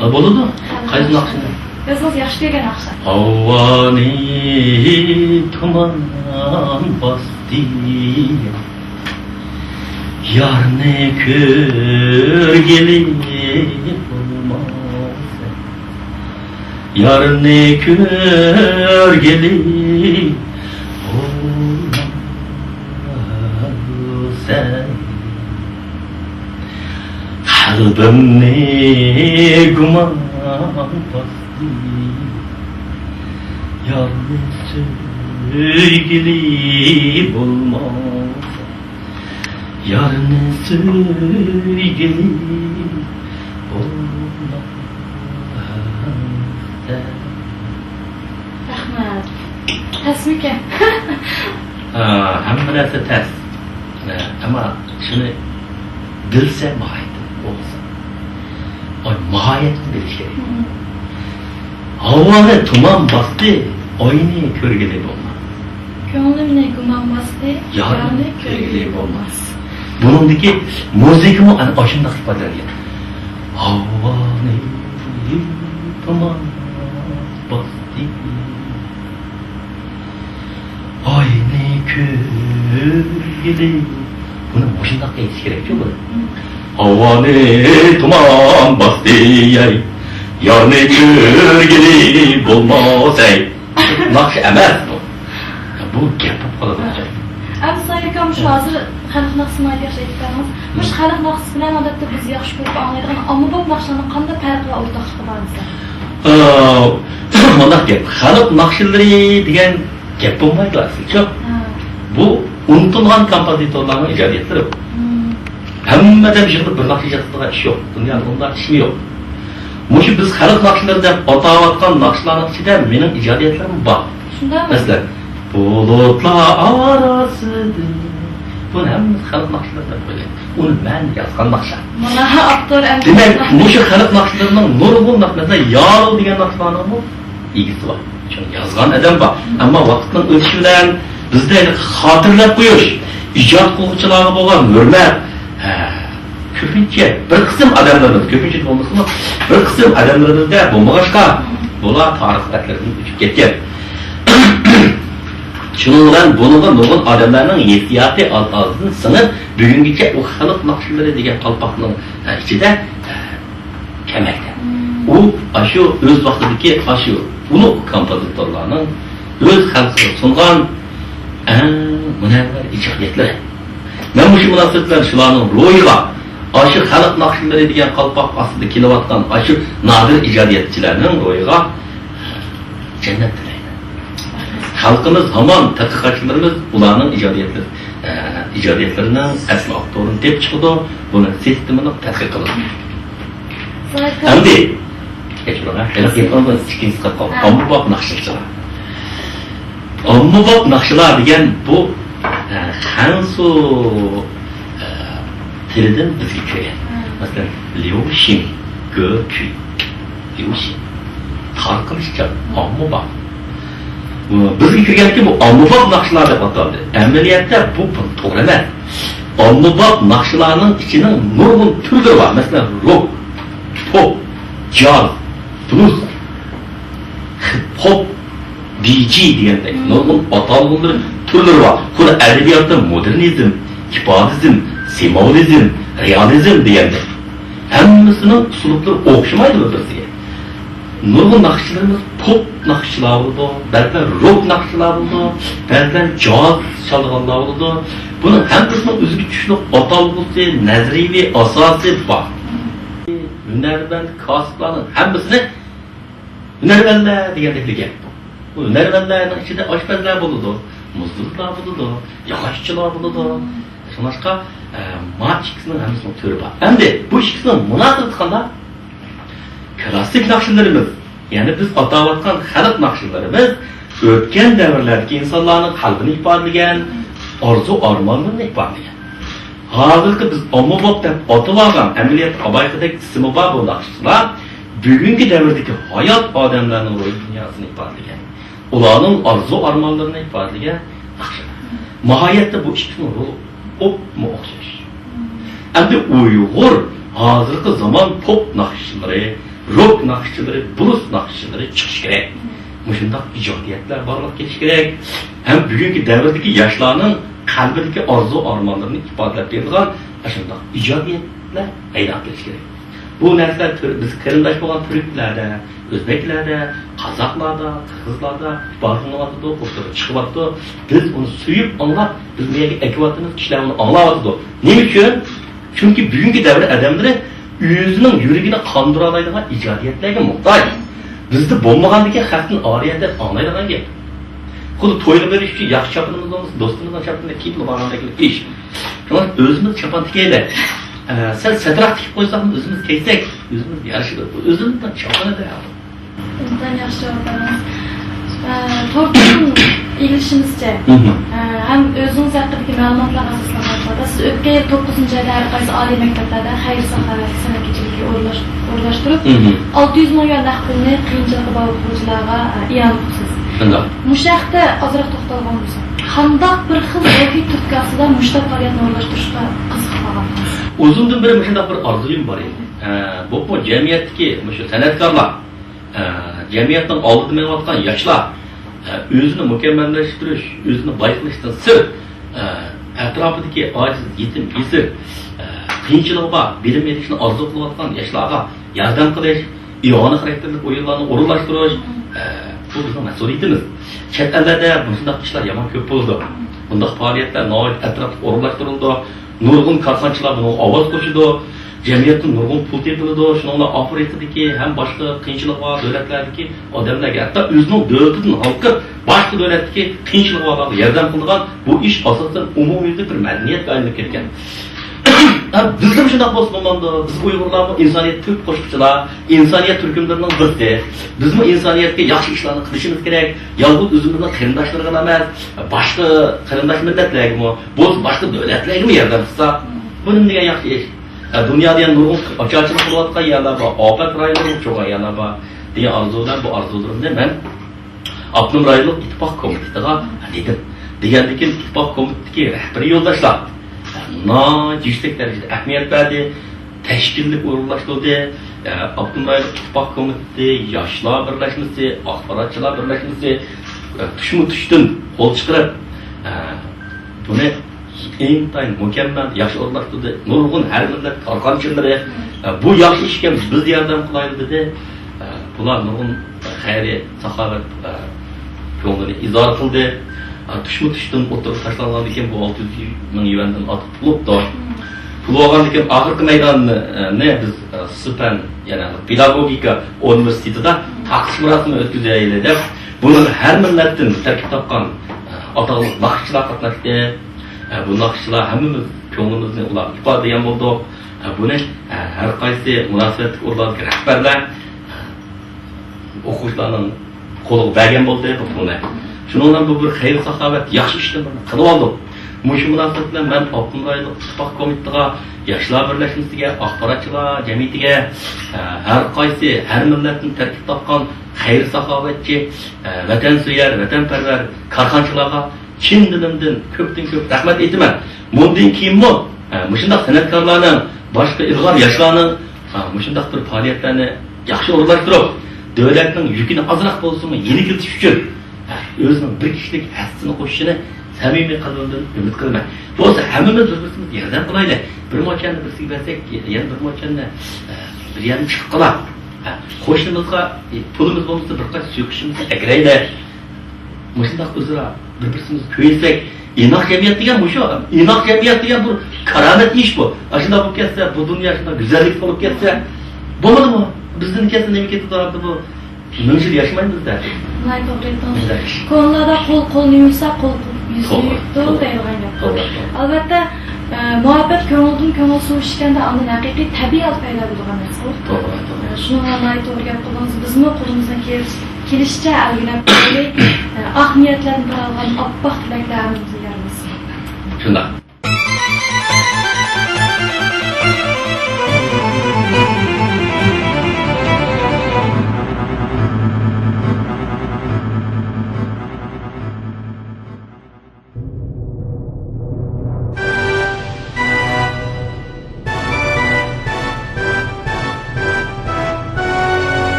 ھە، بولىدۇ. خەلق قايسى ناخشىسى؟ ناخشىسىنى؟ ئۆزىڭىز ياخشى كۆرگەن ناخشا. ھاۋانى تۇمان باستى، يارنى كۆرگىلى بولماس. يارنى كۆرگىلى بولماس سەن. قەلبىمنى گۇمان باستى. يارنى سۆيگىلى بولماس. يارنى سۆيگىلى بولماس. رەھمەت. تەسمىكەن. ئا، ھەممە نەرسە تەس. ئەمما شۇنى بىلسە ماھىيەتنى، بولمىسا. ئاي، ماھىيەتنى بىلىش كېرەك. مم. ھاۋانى تۇمان باستى، ئاينى كۆرگىلى بولماس. كۆڭلۈمنى گۇمان باستى، يارنى يارنى كۆرگىلى كۆرگىلى بولماس. بولماس. بۇنىڭدىكى مۇزىكىمۇ ئەنە ئاشۇنداق ئىپادىلەنگەن. ھاۋانى تۇمان باستى. ئاينى كۆرگىلى. بۇنى مۇشۇنداق ئېيتىش كېرەكچۇ بۇنى. ھاۋانى تۇمان باستى، ئەي، يارنى كۆرگىلى بولماس، ئەي. ناخشا ئەمەس بۇ. بۇ گەپ بولۇپ قالىدۇ. ئەمما زاھىر ئاكا، شۇ ھازىر خەلق ناخشىسىنى ناھايىتى ياخشى ئېيتىپ بەردىڭىز. مۇشۇ خەلق ناخشىسى بىلەن، ئادەتتە بىز ياخشى كۆرۈپ ئاڭلايدىغان ئاممىباب ناخشىلارنىڭ قانداق پەرقى ۋە ئورتاقلىقى بار دېسە؟ ئە، مۇنداق گەپ، خەلق ناخشىلىرى دېگەن گەپ بولمايدۇ ئەسلىچۇ. ھە. بۇ ئۇنتۇلغان كومپوزىتورلارنىڭ ئىجادىيەتلىرى بۇ. مم. ھەممە ئادەم يىغىلىپ بىر ناخشا ئىجاد قىلىدىغان ئىش يوق. دۇنيانىڭ ئۇنداق ئىشمۇ يوق. مۇشۇ بىز خەلق ناخشىلىرى دەپ ئاتاۋاتقان ناخشىلارنىڭ ئىچىدە مېنىڭ ئىجادىيەتلىرىم بار. شۇنداقمۇ؟ مەسىلەن، بۇلۇتلار ئاراسىدىن. بۇنى ھەممىمىز خەلق ناخشىلىرى دەپ قويدۇق. ئۇنى مەن يازغان ناخشا. مانا ئاپتور ئەمدى. دېمەك، مۇشۇ خەلق ناخشىلىرىنىڭ نۇرغۇن ناخ-، مەسىلەن، يالۇ دېگەن ناخشىلارنىڭمۇ ئىگىسى بار. شۇنى يازغان ئادەم بار. ئەمما ۋاقىتنىڭ ئۆتۈشى بىلەن بىزدە خاتىرىلەپ قويۇش، ئىجاد قىلغۇچىلارغا بولغان ھۆرمەت، ھە، كۆپىنچە بىر قىسىم ئادەملىرىمىز، كۆپىنچە بولمىسىمۇ، بىر قىسىم ئادەملىرىمىزدە بولمىغاچقا، بۇلار تارىخ بەتلىرىدىن ئۆچۈپ كەتكەن. شۇنىڭ بىلەن بۇنىڭغا نۇرغۇن ئادەملەرنىڭ ھېسسىياتى ئاز-ئازدىن سىڭىپ، بۈگۈنگىچە ئۇ خەلق ناخشىلىرى دېگەن قالپاقنىڭ ئىچىدە، ئە، كەلمەكتە. مم. ئۇ ئاشۇ ئۆز ۋاقتىدىكى ئاشۇ ئۇلۇغ كومپوزىتورلارنىڭ ئۆز خەلقىگە سۇنغان ئەڭ مۇنەۋۋەر ئىجادىيەتلىرى. مەن مۇشۇ مۇناسىۋەت بىلەن شۇلارنىڭ روھىغا، ئاشۇ خەلق ناخشىلىرى دېگەن قالپاق ئاستىدا كېلىۋاتقان ئاشۇ نادىر ئىجادىيەتچىلەرنىڭ روھىغا جەننەت تىلەيمەن. خەلقىمىز ھامان تەتقىقاتچىلىرىمىز ئۇلارنىڭ ئىجادىيەتلىرى، ئە، ئىجادىيەتلىرىنىڭ ئەسلى ئاپتورىنى تېپىپ چىقىدۇ، بۇنى سىستېمىلىق تەتقىق قىلىدۇ. ئەمدى، كەچۈرۈڭ، ھە، ھېلىقى گېپىڭىزنى ئىككىنچىسى قىلىپ قالدىم. ھە. ئاممىباب ناخشىچىلار. ئاممىباب ناخشىلار دېگەن بۇ، ئە، خەنزۇ، ئە، تىلىدىن بىزگە كىرگەن. ھە. مەسىلەن، ليۇشىڭ، گېكۈي. ليۇشىڭ. تارقىلىشچان، ئاممىباب. بىزگە كىرگەنكى بۇ ئاممىباب ناخشىلار دەپ ئاتالدى. ئەمەلىيەتتە بۇ، بۇ توغرا ئەمەس. ئاممىباب ناخشىلارنىڭ ئىچىنىڭ نۇرغۇن تۈرلىرى بار. مەسىلەن، روك، پوپ، جاز، بلۇز، خىپ-ھوپ، دىجې دېگەندەك نۇرغۇن ئاتالغۇلىرى، تۈرلىرى بار. بۇنى ئەدەبىياتتا مودېرنىزم، ئىپادىزم، سىمۋولىزم، رېئالىزم دېگەندەك. ھەممىسىنىڭ ئۇسلۇبلىرى ئوخشىمايدۇ بىر-بىرسىگە. نۇرغۇن ناخشىچىلىرىمىز پوپ ناخشىچىلار بولىدۇ، بەزىدە روك ناخشىچىلار بولىدۇ، بەزىدە جاز چالىدىغانلار بولىدۇ. بۇنىڭ ھەممىسىنىڭ ئۆزىگە چۈشلۈك ئاتالغۇسى، نەزەرىيىۋى ئاساسى بار. ھۈنەرۋەن كاسىپلارنىڭ ھەممىسىنى ھۈنەرۋەنلەر دېگەندەكلا گەپ بۇ. بۇ ھۈنەرۋەنلەرنىڭ ئىچىدە ئاشپەزلەر بولىدۇ، مۇزدۇزلار بولىدۇ، ياغاچچىلار بولىدۇ. شۇڭلاشقا ئە، ما ئىككىسىنىڭ ھەممىسىنىڭ تۈرى بار. ئەمدى بۇ ئىككىسىنىڭ مۇناسىۋىتى قانداق؟ كىلاسسىك ناخشىلىرىمىز، يەنى بىز ئاتاۋاتقان خەلق ناخشىلىرىمىز ئۆتكەن دەۋرلەردىكى ئىنسانلارنىڭ قەلبىنى ئىپادىلىگەن، ئارزۇ-ئارمانلىرىنى ئىپادىلىگەن. ھازىرقى بىز ئاممىبوپ دەپ ئاتىۋالغان، ئەمەلىيەتتە ئاۋايخېدەك ئىسمى بار بۇ ناخشىچىلار بۈگۈنكى دەۋردىكى ھايات ئادەملەرنىڭ روھىي دۇنياسىنى ئىپادىلىگەن. ئۇلارنىڭ ئارزۇ-ئارمانلىرىنى ئىپادىلىگەن ناخشىلار. ماھىيەتتە بۇ ئىككىسىنىڭ رولى ئوپمۇ ئوخشاش. ئەمدى ئۇيغۇر ھازىرقى زامان پوپ ناخشىچىلىرى، روك ناخشىچىلىرى، بلۇز ناخشىچىلىرى چىقىشى كېرەك. مۇشۇنداق ئىجادىيەتلەر بارلىققا كېلىشى كېرەك. ھەم بۈگۈنكى دەۋردىكى ياشلارنىڭ قەلبىدىكى ئارزۇ-ئارمانلىرىنى ئىپادىلەپ بېرىدىغان ئاشۇنداق ئىجادىيەتلەر پەيدا قىلىشى كېرەك. بۇ نەرسىلەر تۈر-، بىز قېرىنداش بولغان تۈركلەردە، ئۆزبەكلەردە، قازاقلاردا، قىرغىزلاردا ئىپادىلىنىۋاتىدۇ، ئوتتۇرىغا چىقىۋاتىدۇ. بىز ئۇنى سۆيۈپ ئاڭلاپ، بىز بۇ يەرگە ئەكىۋاتىمىز، كىشىلەر ئۇنى ئاڭلاۋاتىدۇ. نېمە ئۈچۈن؟ چۈنكى بۈگۈنكى دەۋر ئادەملىرى ئۆزىنىڭ يۈرىكىنى قاندۇرالايدىغان ئىجادىيەتلەرگە موھتاج. بىزدە بولمىغاندىكىن خەقتىن ئارىيەن دەپ ئاڭلايدىغان گەپ. خۇددى تويغا بېرىش ئۈچۈن ياخشى چاپىنىمىز بولمىسا، دوستىمىزنىڭ چاپىنىنى كىيىپلا بارغاندەك ئىش. شۇڭا ئۆزىمىز چاپان تىكەيلى. ئە، سەل سەتراق تىكىپ قويساقمۇ ئۆزىمىز كىيسەك، ئۆزىمىزگە يارىشىدۇ. بۇ ئۆزىمىزنىڭ چاپىنىدا. ئوبدان ياخشى جاۋاب بەردىڭىز. ئە، توردىن ئىگىلىشىمىزچە، مھم. ئە، ھەم ئۆزىڭىز ھەققىدىكى مەلۇماتلارغا ئاساسلانغان ھالدا، سىز ئۆتكەن يىل توققۇزىنچى ئايدا ھەر قايسى ئالىي مەكتەپلەردە خەير-ساخاۋەت سەنئەت كېچىلىكى ئورۇنلاش-، ئورۇنلاشتۇرۇپ، مھم. ئالتە يۈز مىڭ يۈەن نەق پۇلنى قىيىنچىلىقى بار ئوقۇغۇچىلارغا، ئە، ئىئانە قىپسىز. شۇنداق. مۇشۇ ھەقتە ئازراق توختالغان بولساق، قانداق بىر خىل روھىي تۈرتكە ئاستىدا مۇشۇنداق پائالىيەتنى ئورۇنلاشتۇرۇشقا قىزىقىپ قالغانسىز؟ ئۇزۇندىن بېرى مۇشۇنداق بىر ئارزۇيۇم بار ئىدى. ئە، بولۇپمۇ جەمئىيەتتىكى مۇشۇ سەنئەتكارلار، ئە، جەمئىيەتنىڭ ئالدىدا مېڭىۋاتقان ياشلار، ئە، ئۆزىنى مۇكەممەللەشتۈرۈش، ئۆزىنى باي قىلىشتىن سىرت، ئە، ئەتراپىدىكى ئاجىز، يېتىم، يېسىر، ئە، قىيىنچىلىقى بار، بىلىم ئېلىشنى ئارزۇ قىلىۋاتقان ياشلارغا ياردەم قىلىش، ئىئانە خاراكتېرلىك ئويۇنلارنى ئورۇنلاشتۇرۇش، ئە، بۇ بىزنىڭ مەسئۇلىيىتىمىز. چەت ئەللەردە مۇشۇنداق ئىشلار يامان كۆپ بولىدۇ. بۇنداق پائالىيەتلەر ناھايىتى ئەتراپلىق ئورۇنلاشتۇرۇلىدۇ. نۇرغۇن كارخانىچىلار بۇنىڭغا ئاۋاز قوشىدۇ. جەمئىيەتتىن نۇرغۇن پۇل تېپىلىدۇ. شۇنىڭ بىلەن ئافرىقىدىكى ھەم باشقا قىيىنچىلىقى بار دۆلەتلەردىكى ئادەملەرگە، ھەتتا ئۆزىنىڭ دۆلىتىدىن ھالقىپ، باشقا دۆلەتتىكى قىيىنچىلىقى بارلارغا ياردەم قىلىدىغان بۇ ئىش ئاساسەن ئومۇميۈزلۈك بىر مەدەنىيەتكە ئايلىنىپ كەتكەن. ھە، بىزدىمۇ شۇنداق بولسا بولمامدۇ؟ بىز ئۇيغۇرلارمۇ ئىنسانىيەت تۈپ قوشقۇچىلار، ئىنسانىيەت تۈركۈملىرىنىڭ بىرسى. بىزمۇ ئىنسانىيەتكە ياخشى ئىشلارنى قىلىشىمىز كېرەك. يالغۇز ئۆزىمىزنىڭ قېرىنداشلىرىغىلا ئەمەس، باشقا قېرىنداش مىللەتلەرگىمۇ، بولسا باشقا دۆلەتلەرگىمۇ ياردەم قىلساق، بۇ نېمە دېگەن ياخشى ئىش؟ ھە، دۇنيادا يەنە نۇرغۇن ئاچارچىلىق بولۇۋاتقان يەرلەر بار، ئاپەت رايونلىرىغا ئۇچرىغان يەرلەر بار دېگەن ئارزۇ بىلەن بۇ ئارزۇلىرىمنى مەن ئاپتونوم رايونلۇق ئىتتىپاق كومىتېتىغا دېدىم. دېگەندىكىن ئىتتىپاق كومىتېتىدىكى رەھبىرىي يولداشلار ناھايىتى يۈكسەك دەرىجىدە ئەھمىيەت بەردى، تەشكىللىك ئورۇنلاشتۇردى. ئاپتونوم رايونلۇق ئىتتىپاق كومىتېتى، ياشلار بىرلەشمىسى، ئاخباراتچىلار بىرلەشمىسى تۇشمۇ تۇشتىن قول چىقىرىپ، بۇنى ئىنتايىن مۇكەممەل، ياخشى ئورۇنلاشتۇردى. نۇرغۇن ھەر مىللەت كارخانىچىلىرى، ئە، بۇ ياخشى ئىشكەن، بىز ياردەم قىلايلى دېدى. ئە، بۇلار نۇرغۇن خەيرىي ساخاۋەت، ئە، كۆڭلىنى ئىزھار قىلدى. ئە، تۇشمۇ تۇشتىن ئوتتۇرىغا تاشلانغاندىن كېيىن بۇ ئالتە يۈز مىڭ يۈەندىن ئارتۇق پۇل بوپتۇ. پۇل بولغاندىن كېيىن ئاخىرقى مەيداننى، ئە، نى بىز، ئە، سىپەن، يەنى پېداگوگىكا ئۇنىۋېرسىتېتىدا تارقىتىش مۇراسىمى ئۆتكۈزەيلى دەپ، بۇنىڭ ھەر مىللەتتىن تەركىب تاپقان، ئە، ئاتاقلىق ناخشىچىلار قاتناشتى. ئە، بۇ ناخشىچىلار ھەممىمىز كۆڭلىمىزنى ئۇلارغا ئىپادىلىگەن بولدۇق. ئە، بۇنى، ئە، ھەر قايسى مۇناسىۋەتلىك ئورۇنلاردىكى رەھبەرلەر، ئە، ئوقۇغۇچىلارنىڭ قولىغا بەرگەن بولدى بۇ پۇلنى. شۇنىڭ بىلەن بۇ بىر خەير-ساخاۋەت، ياخشى ئىشنى بىر قىلىۋالدۇق. مۇشۇ مۇناسىۋەت بىلەن مەن ئاپتونوم رايونلۇق ئىتتىپاق كومىتېتىغا، ياشلار بىرلەشمىسىگە، ئاخباراتچىلار جەمئىيىتىگە، ئە، ھەر قايسى، ھەر مىللەتتىن تەركىب تاپقان خەير-ساخاۋەتچى، ئە، ۋەتەنسۆيەر، ۋەتەنپەرۋەر كارخانىچىلارغا چىن دىلىمدىن كۆپتىن كۆپ رەھمەت ئېيتىمەن. مۇندىن كېيىنمۇ، ھە، مۇشۇنداق سەنئەتكارلارنىڭ، باشقا ئىلغار ياشلارنىڭ، ھە، مۇشۇنداق بىر پائالىيەتلەرنى ياخشى ئورۇنلاشتۇرۇپ، دۆلەتنىڭ يۈكىنى ئازراق بولسىمۇ يېنىكلىتىش ئۈچۈن، ھە، ئۆزىنىڭ بىر كىشىلىك ھەسسىسىنى قوشۇشىنى سەمىمىي قەلبىمدىن ئۈمىد قىلىمەن. بولسا ھەممىمىز بىر-بىرىمىزگە ياردەم قىلايلى. بىر موچەننى بىرسىگە بەرسەك، يەنە بىر موچەننى، ھە، بىر يەردىن چىقىپ قالار. ھە، قوشنىمىزغا، ئە، پۇلىمىز بولمىسا بىر قاچا سۇيۇقئىچىمىزنى ئەكىرەيلى. مۇشۇنداق ئۆزئارا بىر-بىرىمىزنى كۆيسەك، ئىناق جەمئىيەت دېگەن مۇشۇ. ئىناق جەمئىيەت دېگەن بۇ كارامەت ئىش بۇ. ئاشۇنداق بولۇپ كەتسە، بۇ دۇنيا شۇنداق گۈزەللىك بولۇپ كەتسە، بولمىدىمۇ؟ بىزدىن كەتسە نېمە كېتىدۇ ئەمدى بۇ؟ مىڭ يىل ياشىمايمىز دە. ناھايىتى توغرا ئېيتتىڭىز. كونىلاردا «قول قولنى يۇيسا، قول يۈزنى يۇيۇپتۇ» دەيدىغان گەپ. توغرا، توغرا. ئەلۋەتتە، ئە، مۇھەببەت كۆڭۈلدىن كۆڭۈل سۇۋۇشىدىكەندە، ئاندىن ھەقىقىي تەبىئىي ھالدا پەيدا بولىدىغان نەرسە. توغرا، توغرا. ئە، شۇنىڭغا ناھايىتى توغرا گەپ قىلدىڭىز. بىزمۇ قولىمىزدىن كېلىش-، كېلىشىچە ئەلگە نەپ بېرەيلى. ئە، ئاق نىيەتلەردىن تارالغان ئاپئاق تىلەكلەر ھەممىمىزنى يارىلىسۇن. شۇنداق.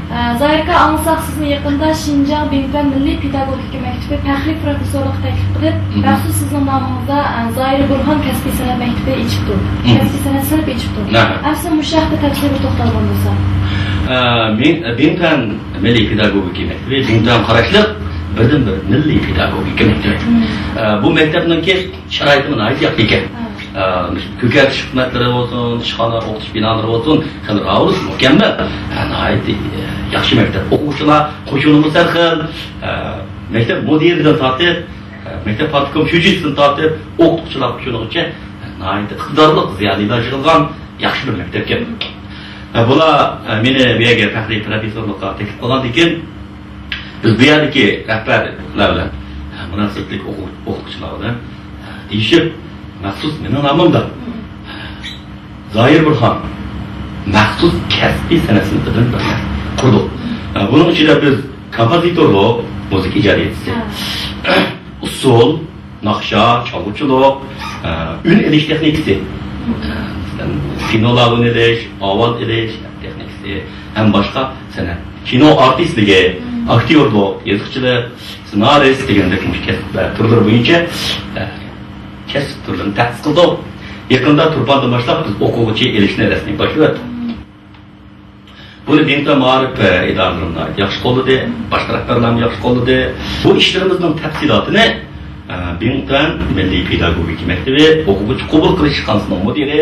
ئە، زاھىر ئاكا، ئاڭلىساق، سىزنى يېقىندا شىنجاڭ بىڭتۈەن مىللىي پېداگوگىكا مەكتىپى پەخرىي پروفېسسورلۇققا تەكلىپ قىلىپ، مم، مەخسۇس سىزنىڭ نامىڭىزدا، ئە، زاھىر بۇرھان كەسپىي سەنئەت مەكتىپى ئېچىپتۇ. مم. كەسپىي سەنئەت سىنىپى ئېچىپتۇ. ئەمسە مۇشۇ ھەقتە تەپسىلىي بىر توختالغان بولساق. ئە، بىڭ-، بىڭتۈەن مىللىي پېداگوگىكا مەكتىپى بىڭتۈەنگە قاراشلىق بىردىنبىر مىللىي پېداگوگىكا مەكتىپى. مم. ئە، بۇ مەكتەپنىڭكى شارائىتىمۇ ناھايىتى ياخشى ئىكەن. ھە. ئە، كۆكەرتىش خىزمەتلىرى بولسۇن، ئىشخانا، ئوقۇتۇش بىنالىرى بولسۇن، خېلى راۋۇرۇس، مۇكەممەل. ئە، ناھايىتى، ئە، ياخشى مەكتەپ. ئوقۇغۇچىلار قوشۇنىمۇ سەرخىل. ئە، مەكتەپ مۇدىرىدىن تارتىپ، ئە، مەكتەپ پارتكوم شۇجىسىدىن تارتىپ، ئوقۇتقۇچىلار قوشۇنىغىچە، ئە، ناھايىتى ئىقتىدارلىق، زىيالىيلار يىغىلغان ياخشى بىر مەكتەپكەن. ئە، بۇلار، ئە، مېنى بۇ يەرگە پەخرىي پروفېسسورلۇققا تەكلىپ قىلغاندىن كېيىن، بىز بۇ يەردىكى رەھبەرلەر بىلەن، ھە، مۇناسىۋەتلىك ئوقۇ-، ئوقۇتقۇچىلار بىلەن، ھە، دېيىشىپ، مەخسۇس مېنىڭ نامىمدا، ھە، زاھىر بۇرھان مەخسۇس كەسپىي سەنئەت سىنىپىدىن بىرنى قۇردۇق. ھە، بۇنىڭ ئىچىدە بىز كومپوزىتورلۇق، مۇزىكا ئىجادىيەتچىسى، ھە، ئۇسسۇل، ناخشا، چالغۇچىلىق، ئە، ئۈن ئېلىش تېخنىكىسى، ئە، مەسىلەن، پىيانودا ئۈن ئېلىش، ئاۋاز ئېلىش تېخنىكىسى ھەم باشقا سەنئەت. كىنو ئارتىسلىقى، مم، ئاكتيورلۇق، يېزىقچىلىق، سېنارىست دېگەندەك مۇشۇ كەسىپلەر تۈرلىرى بويىچە، ئە، كەسىپ تۈرلىرىنى تەسىس قىلدۇق. يېقىندا تۇرپاندىن باشلاپ بىز ئوقۇغۇچى ئېلىشنى رەسمىي باشلىۋەتتۇق. بۇنى بىڭتۈەن مائارىپ، ئە، ئىدارىلىرىمۇ ناھايىتى ياخشى قوللىدى، باشقا رەھبەرلەرمۇ ياخشى قوللىدى. بۇ ئىشلىرىمىزنىڭ تەپسىلاتىنى، ئە، بىڭتۈەن مىللىي پېداگوگىكا مەكتىپى ئوقۇغۇچى قوبۇل قىلىش ئىشخانىسىنىڭ مۇدىرى،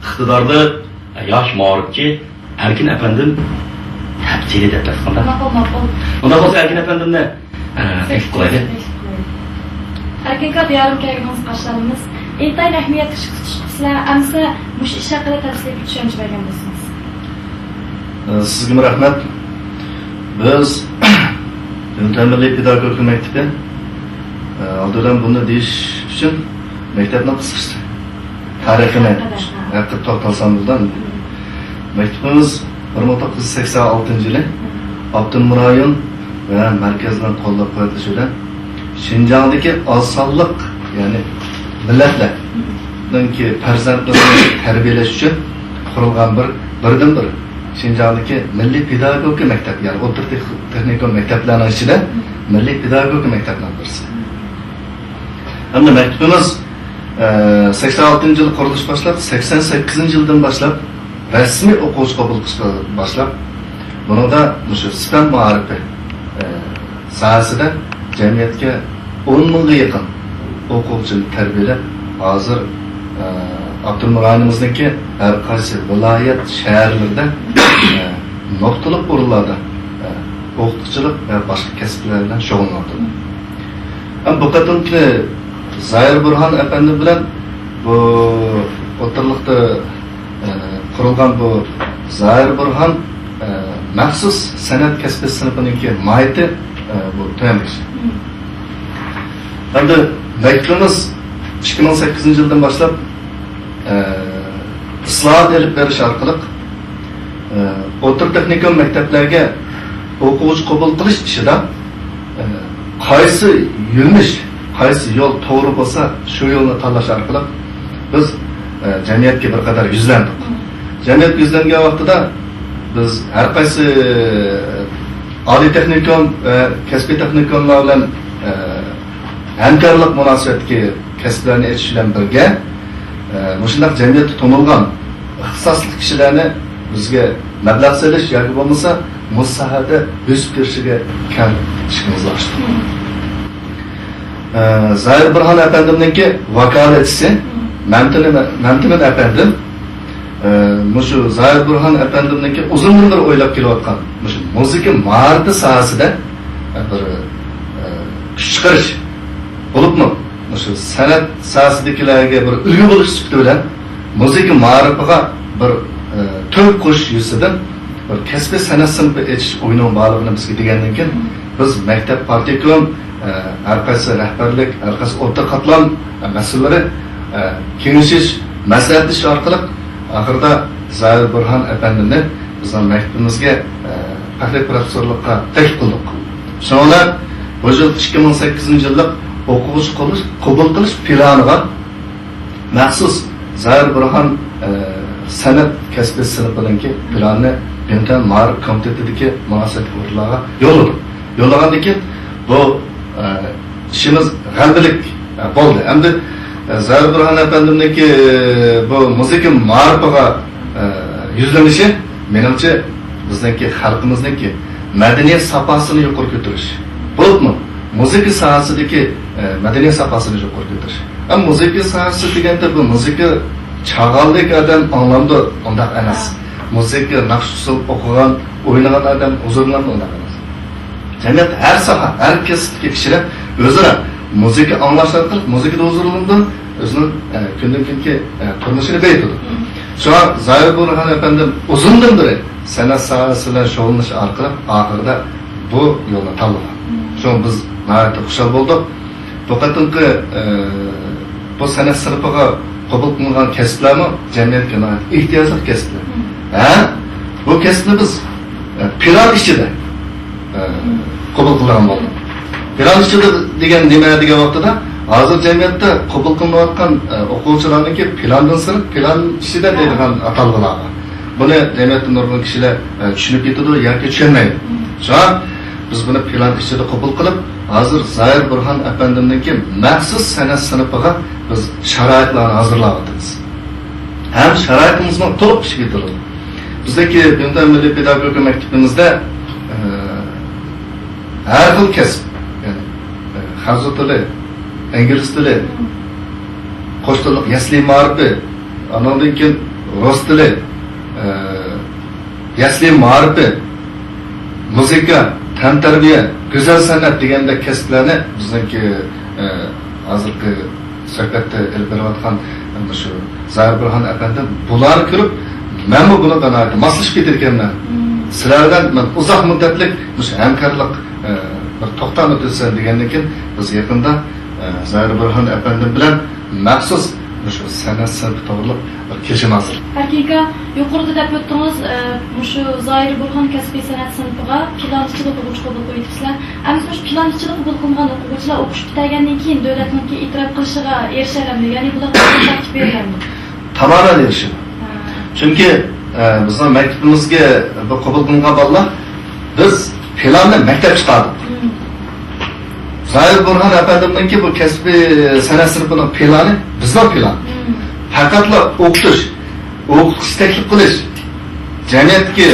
ئىقتىدارلىق، ئە، ياش مائارىپچى ئەركىن ئەپەندىم تەپسىلىي دەپ بەرسۇن. ماقۇل، ماقۇل. ئۇنداق بولسا ئەركىن ئەپەندىمنى، ئە، تەكلىپ قىلايلى. ئەركىن ئاكا، دىيارىمغا كەلگىنىڭىزگە قارشى ئالىمىز. ئىنتايىن ئەھمىيەتلىك ئىش تۇتۇشلۇق سىلەر. ئەمسە مۇشۇ ئىش ھەققىدە تەپسىلىي بىر چۈشەنچە بەرگەن بولسىڭىز. سىزگىمۇ رەھمەت. بىز بىڭتۈەن مىللىي پېداگوگىكا مەكتىپى، ئالدى بىلەن بۇنى دېيىش ئۈچۈن مەكتەپنىڭ قىسقىچە تارىخىنى ھەققىدە، ھە، ھەققىدە توختالسام بولىدۇ. مەكتىپىمىز بىر مىڭ توققۇز يۈز سەكسەن ئالتىنچى يىلى ئاپتونوم رايون ۋە مەركەزنىڭ قوللاپ قۇۋۋەتلىشى بىلەن شىنجاڭدىكى ئاز سانلىق، يەنى مىللەتلەرنىڭكى پەرزەنتلىرىنى تەربىيەلەش ئۈچۈن قۇرۇلغان بىر، بىردىنبىر شىنجاڭدىكى مىللىي پېداگوگىكا مەكتەپ، يەنى ئوتتۇرا تېخ-، تېخنىكوم مەكتەپلەرنىڭ ئىچىدە مىللىي پېداگوگىكا مەكتەپنىڭ بىرسى. ھەمدە مەكتىپىمىز، ئە، سەكسەن ئالتىنچى يىل قۇرۇلۇش باشلاپ، سەكسەن سەككىزىنچى يىلدىن باشلاپ رەسمىي ئوقۇغۇچى قوبۇل قىلىشقا باشلاپ، بۇنىڭدا مۇشۇ سىپەن مائارىپى، ئە، ساھەسىدە جەمئىيەتكە ئون مىڭغا يېقىن ئوقۇغۇچىنى تەربىيەلەپ، ھازىر، ئە، ئاپتونوم رايونىمىزنىڭكى ھەر قايسى ۋىلايەت، شەھەرلىرىدە، ئە، نۇقتىلىق ئورۇنلاردا، ئە، ئوقۇتقۇچىلىق ۋە باشقا كەسىپلەر بىلەن شۇغۇللىنىۋاتىدۇ. ھەم بۇ قېتىمقى زاھىر بۇرھان ئەپەندى بىلەن بۇ ئوتتۇرىلىقتا، ئە، قۇرۇلغان بۇ زاھىر بۇرھان، ئە، مەخسۇس سەنئەت كەسپى سىنىپىنىڭكى ماھىيىتى، ئە، بۇ تۆۋەندىكىچە. ئەمدى مەكتىپىمىز ئىككى مىڭ سەككىزىنچى يىلدىن باشلاپ، ئە، ئىسلاھات ئېلىپ بېرىش ئارقىلىق، ئە، ئوتتۇرا تېخنىكوم مەكتەپلەرگە ئوقۇغۇچى قوبۇل قىلىش ئىشىدا، ئە، قايسى يۆنىلىش، قايسى يول توغرا بولسا، شۇ يولنى تاللاش ئارقىلىق بىز، ئە، جەمئىيەتكە بىر قەدەر يۈزلەندۇق. جەمئىيەتكە يۈزلەنگەن ۋاقتىدا بىز ھەر قايسى ئالىي تېخنىكوم ۋە كەسپىي تېخنىكوملار بىلەن، ئە، ھەمكارلىق مۇناسىۋەتتىكى كەسىپلەرنى ئېچىش بىلەن بىرگە، ئە، مۇشۇنداق جەمئىيەتتە تونۇلغان ئىختىساسلىق كىشىلەرنى بىزگە مەبلەغ سېلىش ياكى بولمىسا مۇشۇ ساھەدە ئۆسۈپ كىرىشىگە كەڭ ئىشىكىمىزنى ئاچتۇق. ئە، زاھىر بۇرھان ئەپەندىمنىڭكى ۋاكالەتچىسى مەمتىمىن، مەمتىمىن ئەپەندىم، ئە، مۇشۇ زاھىر بۇرھان ئەپەندىمنىڭكى ئۇزۇندىن بېرى ئويلاپ كېلىۋاتقان مۇشۇ مۇزىكا مائارىپى ساھەسىدە، ئە، بىر، ئە، كۈچ چىقىرىش بولۇپمۇ، مۇشۇ سەنئەت ساھەسىدىكىلەرگە بىر ئۈلگە بولۇش سۈپىتى بىلەن مۇزىكا مائارىپىغا بىر، ئە، تۆھپە قوشۇش يۈزىسىدىن بىر كەسپىي سەنئەت سىنىپى ئېچىش ئويىنىڭ بارلىقىنى بىزگە دېگەندىن كېيىن، بىز مەكتەپ پارتكوم، ئە، ھەر قايسى رەھبەرلىك، ھەر قايسى ئوتتۇرا قاتلام، ئە، مەسئۇللىرى، ئە، كېڭىشىش، مەسلىھەتلىشىش ئارقىلىق ئاخىرىدا زاھىر بۇرھان ئەپەندىنى بىزنىڭ مەكتىپىمىزگە، ئە، پەخرىي پروفېسسورلۇققا تەكلىپ قىلدۇق. شۇنىڭ بىلەن بۇ يىل ئىككى مىڭ سەككىزىنچى يىللىق ئوقۇغۇچى قوبۇل، قوبۇل قىلىش پىلانىغا مەخسۇس زاھىر بۇرھان، ئە، سەنئەت كەسپى سىنىپىنىڭكى پىلانىنى بىڭتۈەن مائارىپ كومىتېتىدىكى مۇناسىۋەتلىك ئورۇنلارغا يوللىدۇق. يوللىغاندىن كېيىن بۇ، ئە، ئىشىمىز غەلىبىلىك، ئە، بولدى. ئەمدى، ئە، زاھىر بۇرھان ئەپەندىمنىڭكى، ئە، بۇ مۇزىكا مائارىپىغا، ئە، يۈزلىنىشى، مېنىڭچە، بىزنىڭكى خەلقىمىزنىڭكى مەدەنىيەت ساپاسىنى يۇقىرى كۆتۈرۈش، بولۇپمۇ مۇزىكا ساھەسىدىكى، ئە، مەدەنىيەت ساپاسىنى يۇقىرى كۆتۈرۈش. ئەمما مۇزىكا ساھەسى دېگەندە بۇ مۇزىكا چالغانلىك ئادەم ئاڭلامدۇ؟ ئۇنداق ئەمەس. مۇزىكا ناخشا ئۇسسۇل ئوقۇغان، ئوينىغان ئادەم ھۇزۇرلىنامدۇ؟ ئۇنداق ئەمەس. جەمئىيەتتە ھەر ساھە، ھەر كەسىپتىكى كىشىلەر ئۆزئارا مۇزىكا ئاڭلاش ئارقىلىق مۇزىكىدا ھۇزۇرلىنىدۇ، ئۆزىنىڭ، ئە، كۈندىن كۈنگە، ئە، تۇرمۇشىنى بېيىتىدۇ. شۇڭا زاھىر بۇرھان ئەپەندىم ئۇزۇندىن بېرى سەنئەت ساھەسى بىلەن شۇغۇللىنىش ئارقىلىق ئاخىرىدا بۇ يولنى تاللىغان. شۇڭا بىز ناھايىتى خۇشال بولدۇق. بۇ قېتىمقى، ئە، بۇ سەنئەت سىنىپىغا قوبۇل قىلىنغان كەسىپلەرمۇ جەمئىيەتكە ناھايىتى ئېھتىياجلىق كەسىپلەر. ھە؟ بۇ كەسىپنى بىز، ئە، پىلان ئىچىدە، ئە، قوبۇل قىلىدىغان بولدۇق. پىلان ئىچىدە دېگەن نېمە دېگەن ۋاقتىدا، ھازىر جەمئىيەتتە قوبۇل قىلىنىۋاتقان، ئە، ئوقۇغۇچىلارنىڭكى پىلانىدىن سىرت، پىلان ئىچىدە دەيدىغان ئاتالغۇلار بار. بۇنى جەمئىيەتتە نۇرغۇن كىشىلەر، ئە، چۈشىنىپ يېتىدۇ ياكى چۈشەنمەيدۇ. شۇڭا بىز بۇنى پىلان ئىچىدە قوبۇل قىلىپ، ھازىر زاھىر بۇرھان ئەپەندىمنىڭكى مەخسۇس سەنئەت سىنىپىغا بىز شارائىتلارنى ھازىرلاۋاتىمىز. ھەم شارائىتىمىزمۇ تولۇق ئىشقا كېتىرىلدى. بىزدىكى بىڭتۈەن مىللىي پېداگوگىكا مەكتىپىمىزدە، ئە، ھەر خىل كەسىپ، يەنى، ئە، خەنزۇ تىلى، ئىنگلىز تىلى، قوش تىللىق يەسلى مائارىپى، ئانىڭدىن كېيىن رۇس تىلى، ئە، يەسلى مائارىپى، مۇزىكا، تەنتەربىيە، گۈزەل سەنئەت دېگەندەك كەسىپلەرنى بىزنىڭكى، ئە، ھازىرقى سۆھبەتتە ئېلىپ بېرىۋاتقان مۇشۇ زاھىر بۇرھان ئەپەندىم بۇلارنى كۆرۈپ، مەنمۇ بۇنىڭغا ناھايىتى ماسلىشىپ كېتىدىكەنمەن. سىلەر بىلەن مەن ئۇزاق مۇددەتلىك مۇشۇ ھەمكارلىق، ئە، بىر توختامى تۈزسە دېگەندىن كېيىن، بىز يېقىندا، ئە، زاھىر بۇرھان ئەپەندىم بىلەن مەخسۇس مۇشۇ سەنئەت سىنىپى توغرىلىق بىر كېلىشىم ھازىر. ئەركىن ئاكا، يۇقىرىدا دەپ ئۆتتىڭىز، ئە، مۇشۇ زاھىر بۇرھان كەسپىي سەنئەت سىنىپىغا پىلان ئىچىدە ئوقۇغۇچى قوبۇل قىلىۋېتىپسىلەر. ئەمدى مۇشۇ پىلان ئىچىدە قوبۇل قىلىنغان ئوقۇغۇچىلار ئوقۇش پۈتتۈرگەندىن كېيىن دۆلەتنىڭكى ئېتىراپ قىلىشىغا ئېرىشەلەمدۇ؟ يەنى بۇلارغا تەكلىپ بېرىلەمدۇ؟ تامامەن ئېرىشىدۇ. ھە. چۈنكى، ئە، بىزنىڭ مەكتىپىمىزگە بۇ قوبۇل قىلىنغان بالىلار، بىز پىلاننى مەكتەپ چىقاردۇق. زاھىر بۇرھان ئەپەندىمنىڭكى بۇ كەسپىي سەنئەت سىنىپىنىڭ پىلانى بىزنىڭ پىلان. پەقەتلا ئوقۇتۇش، ئوقۇتقۇچى تەكلىپ قىلىش، جەمئىيەتتىكى،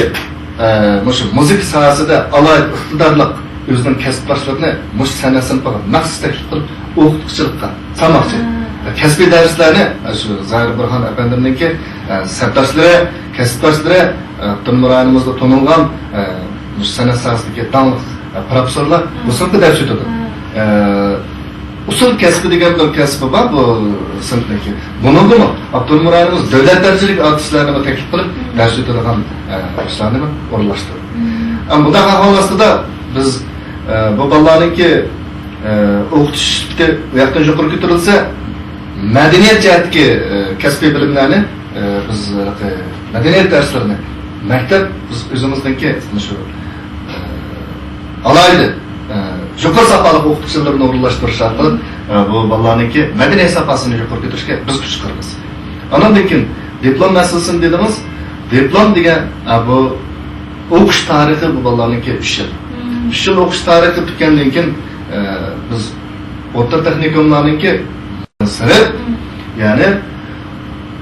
ئە، مۇشۇ مۇزىكا ساھەسىدە ئالاھىدە ئىقتىدارلىق ئۆزىنىڭ كەسىپداشلىرىنى مۇشۇ سەنئەت سىنىپىغا مەخسۇس تەكلىپ قىلىپ ئوقۇتقۇچىلىققا سالماقچى. كەسپىي دەرسلەرنى، ئە، شۇ زاھىر بۇرھان ئەپەندىمنىڭكى، ئە، سەپداشلىرى، كەسىپداشلىرى، ئاپتونوم رايونىمىزدا تونۇلغان، ئە، مۇشۇ سەنئەت ساھەسىدىكى داڭلىق، ئە، پروفېسسورلار بۇ سىنىپتا دەرس ئۆتىدۇ. ئە، ئۇسسۇل كەسپى دېگەن بىر كەسپى بار بۇ سىنىپنىڭكى. بۇنىڭغىمۇ ئاپتونوم رايونىمىز دۆلەت دەرىجىلىك ئارتىسلارنىمۇ تەكلىپ قىلىپ، دەرس ئۆتىدىغان، ئە، ئىشلارنىمۇ ئورۇنلاشتۇردى. ئەمما بۇنداق ئەھۋال ئاستىدا بىز، ئە، بۇ بالىلارنىڭكى، ئە، ئوقۇتۇش سۈپىتى ئۇ ياقتىن يۇقىرى كۆتۈرۈلسە، مەدەنىيەت جەھەتتىكى، ئە، كەسپىي بىلىملەرنى، ئە، بىز، ئە، مەدەنىيەت دەرسلىرىنى مەكتەپ بىز ئۆزىمىزنىڭكى مۇشۇ، ئە، ئالاھىدە، ئە، يۇقىرى ساپالىق ئوقۇتقۇچىلىرىنى ئورۇنلاشتۇرۇش ئارقىلىق، ئە، بۇ بالىلارنىڭكى مەدەنىيەت ساپاسىنى يۇقىرى كۆتۈرۈشكە بىز كۈچ چىقىرىمىز. ئانىڭدىن كېيىن دىپلوم مەسىلىسىنى دېدىڭىز. دىپلوم دېگەن، ئە، بۇ ئوقۇش تارىخى بۇ بالىلارنىڭكى ئۈچ يىل. مم. ئۈچ يىل ئوقۇش تارىخى پۈتكەندىن كېيىن، ئە، بىز ئوتتۇرا تېخنىكوملارنىڭكى سىنىپ، مم. يەنى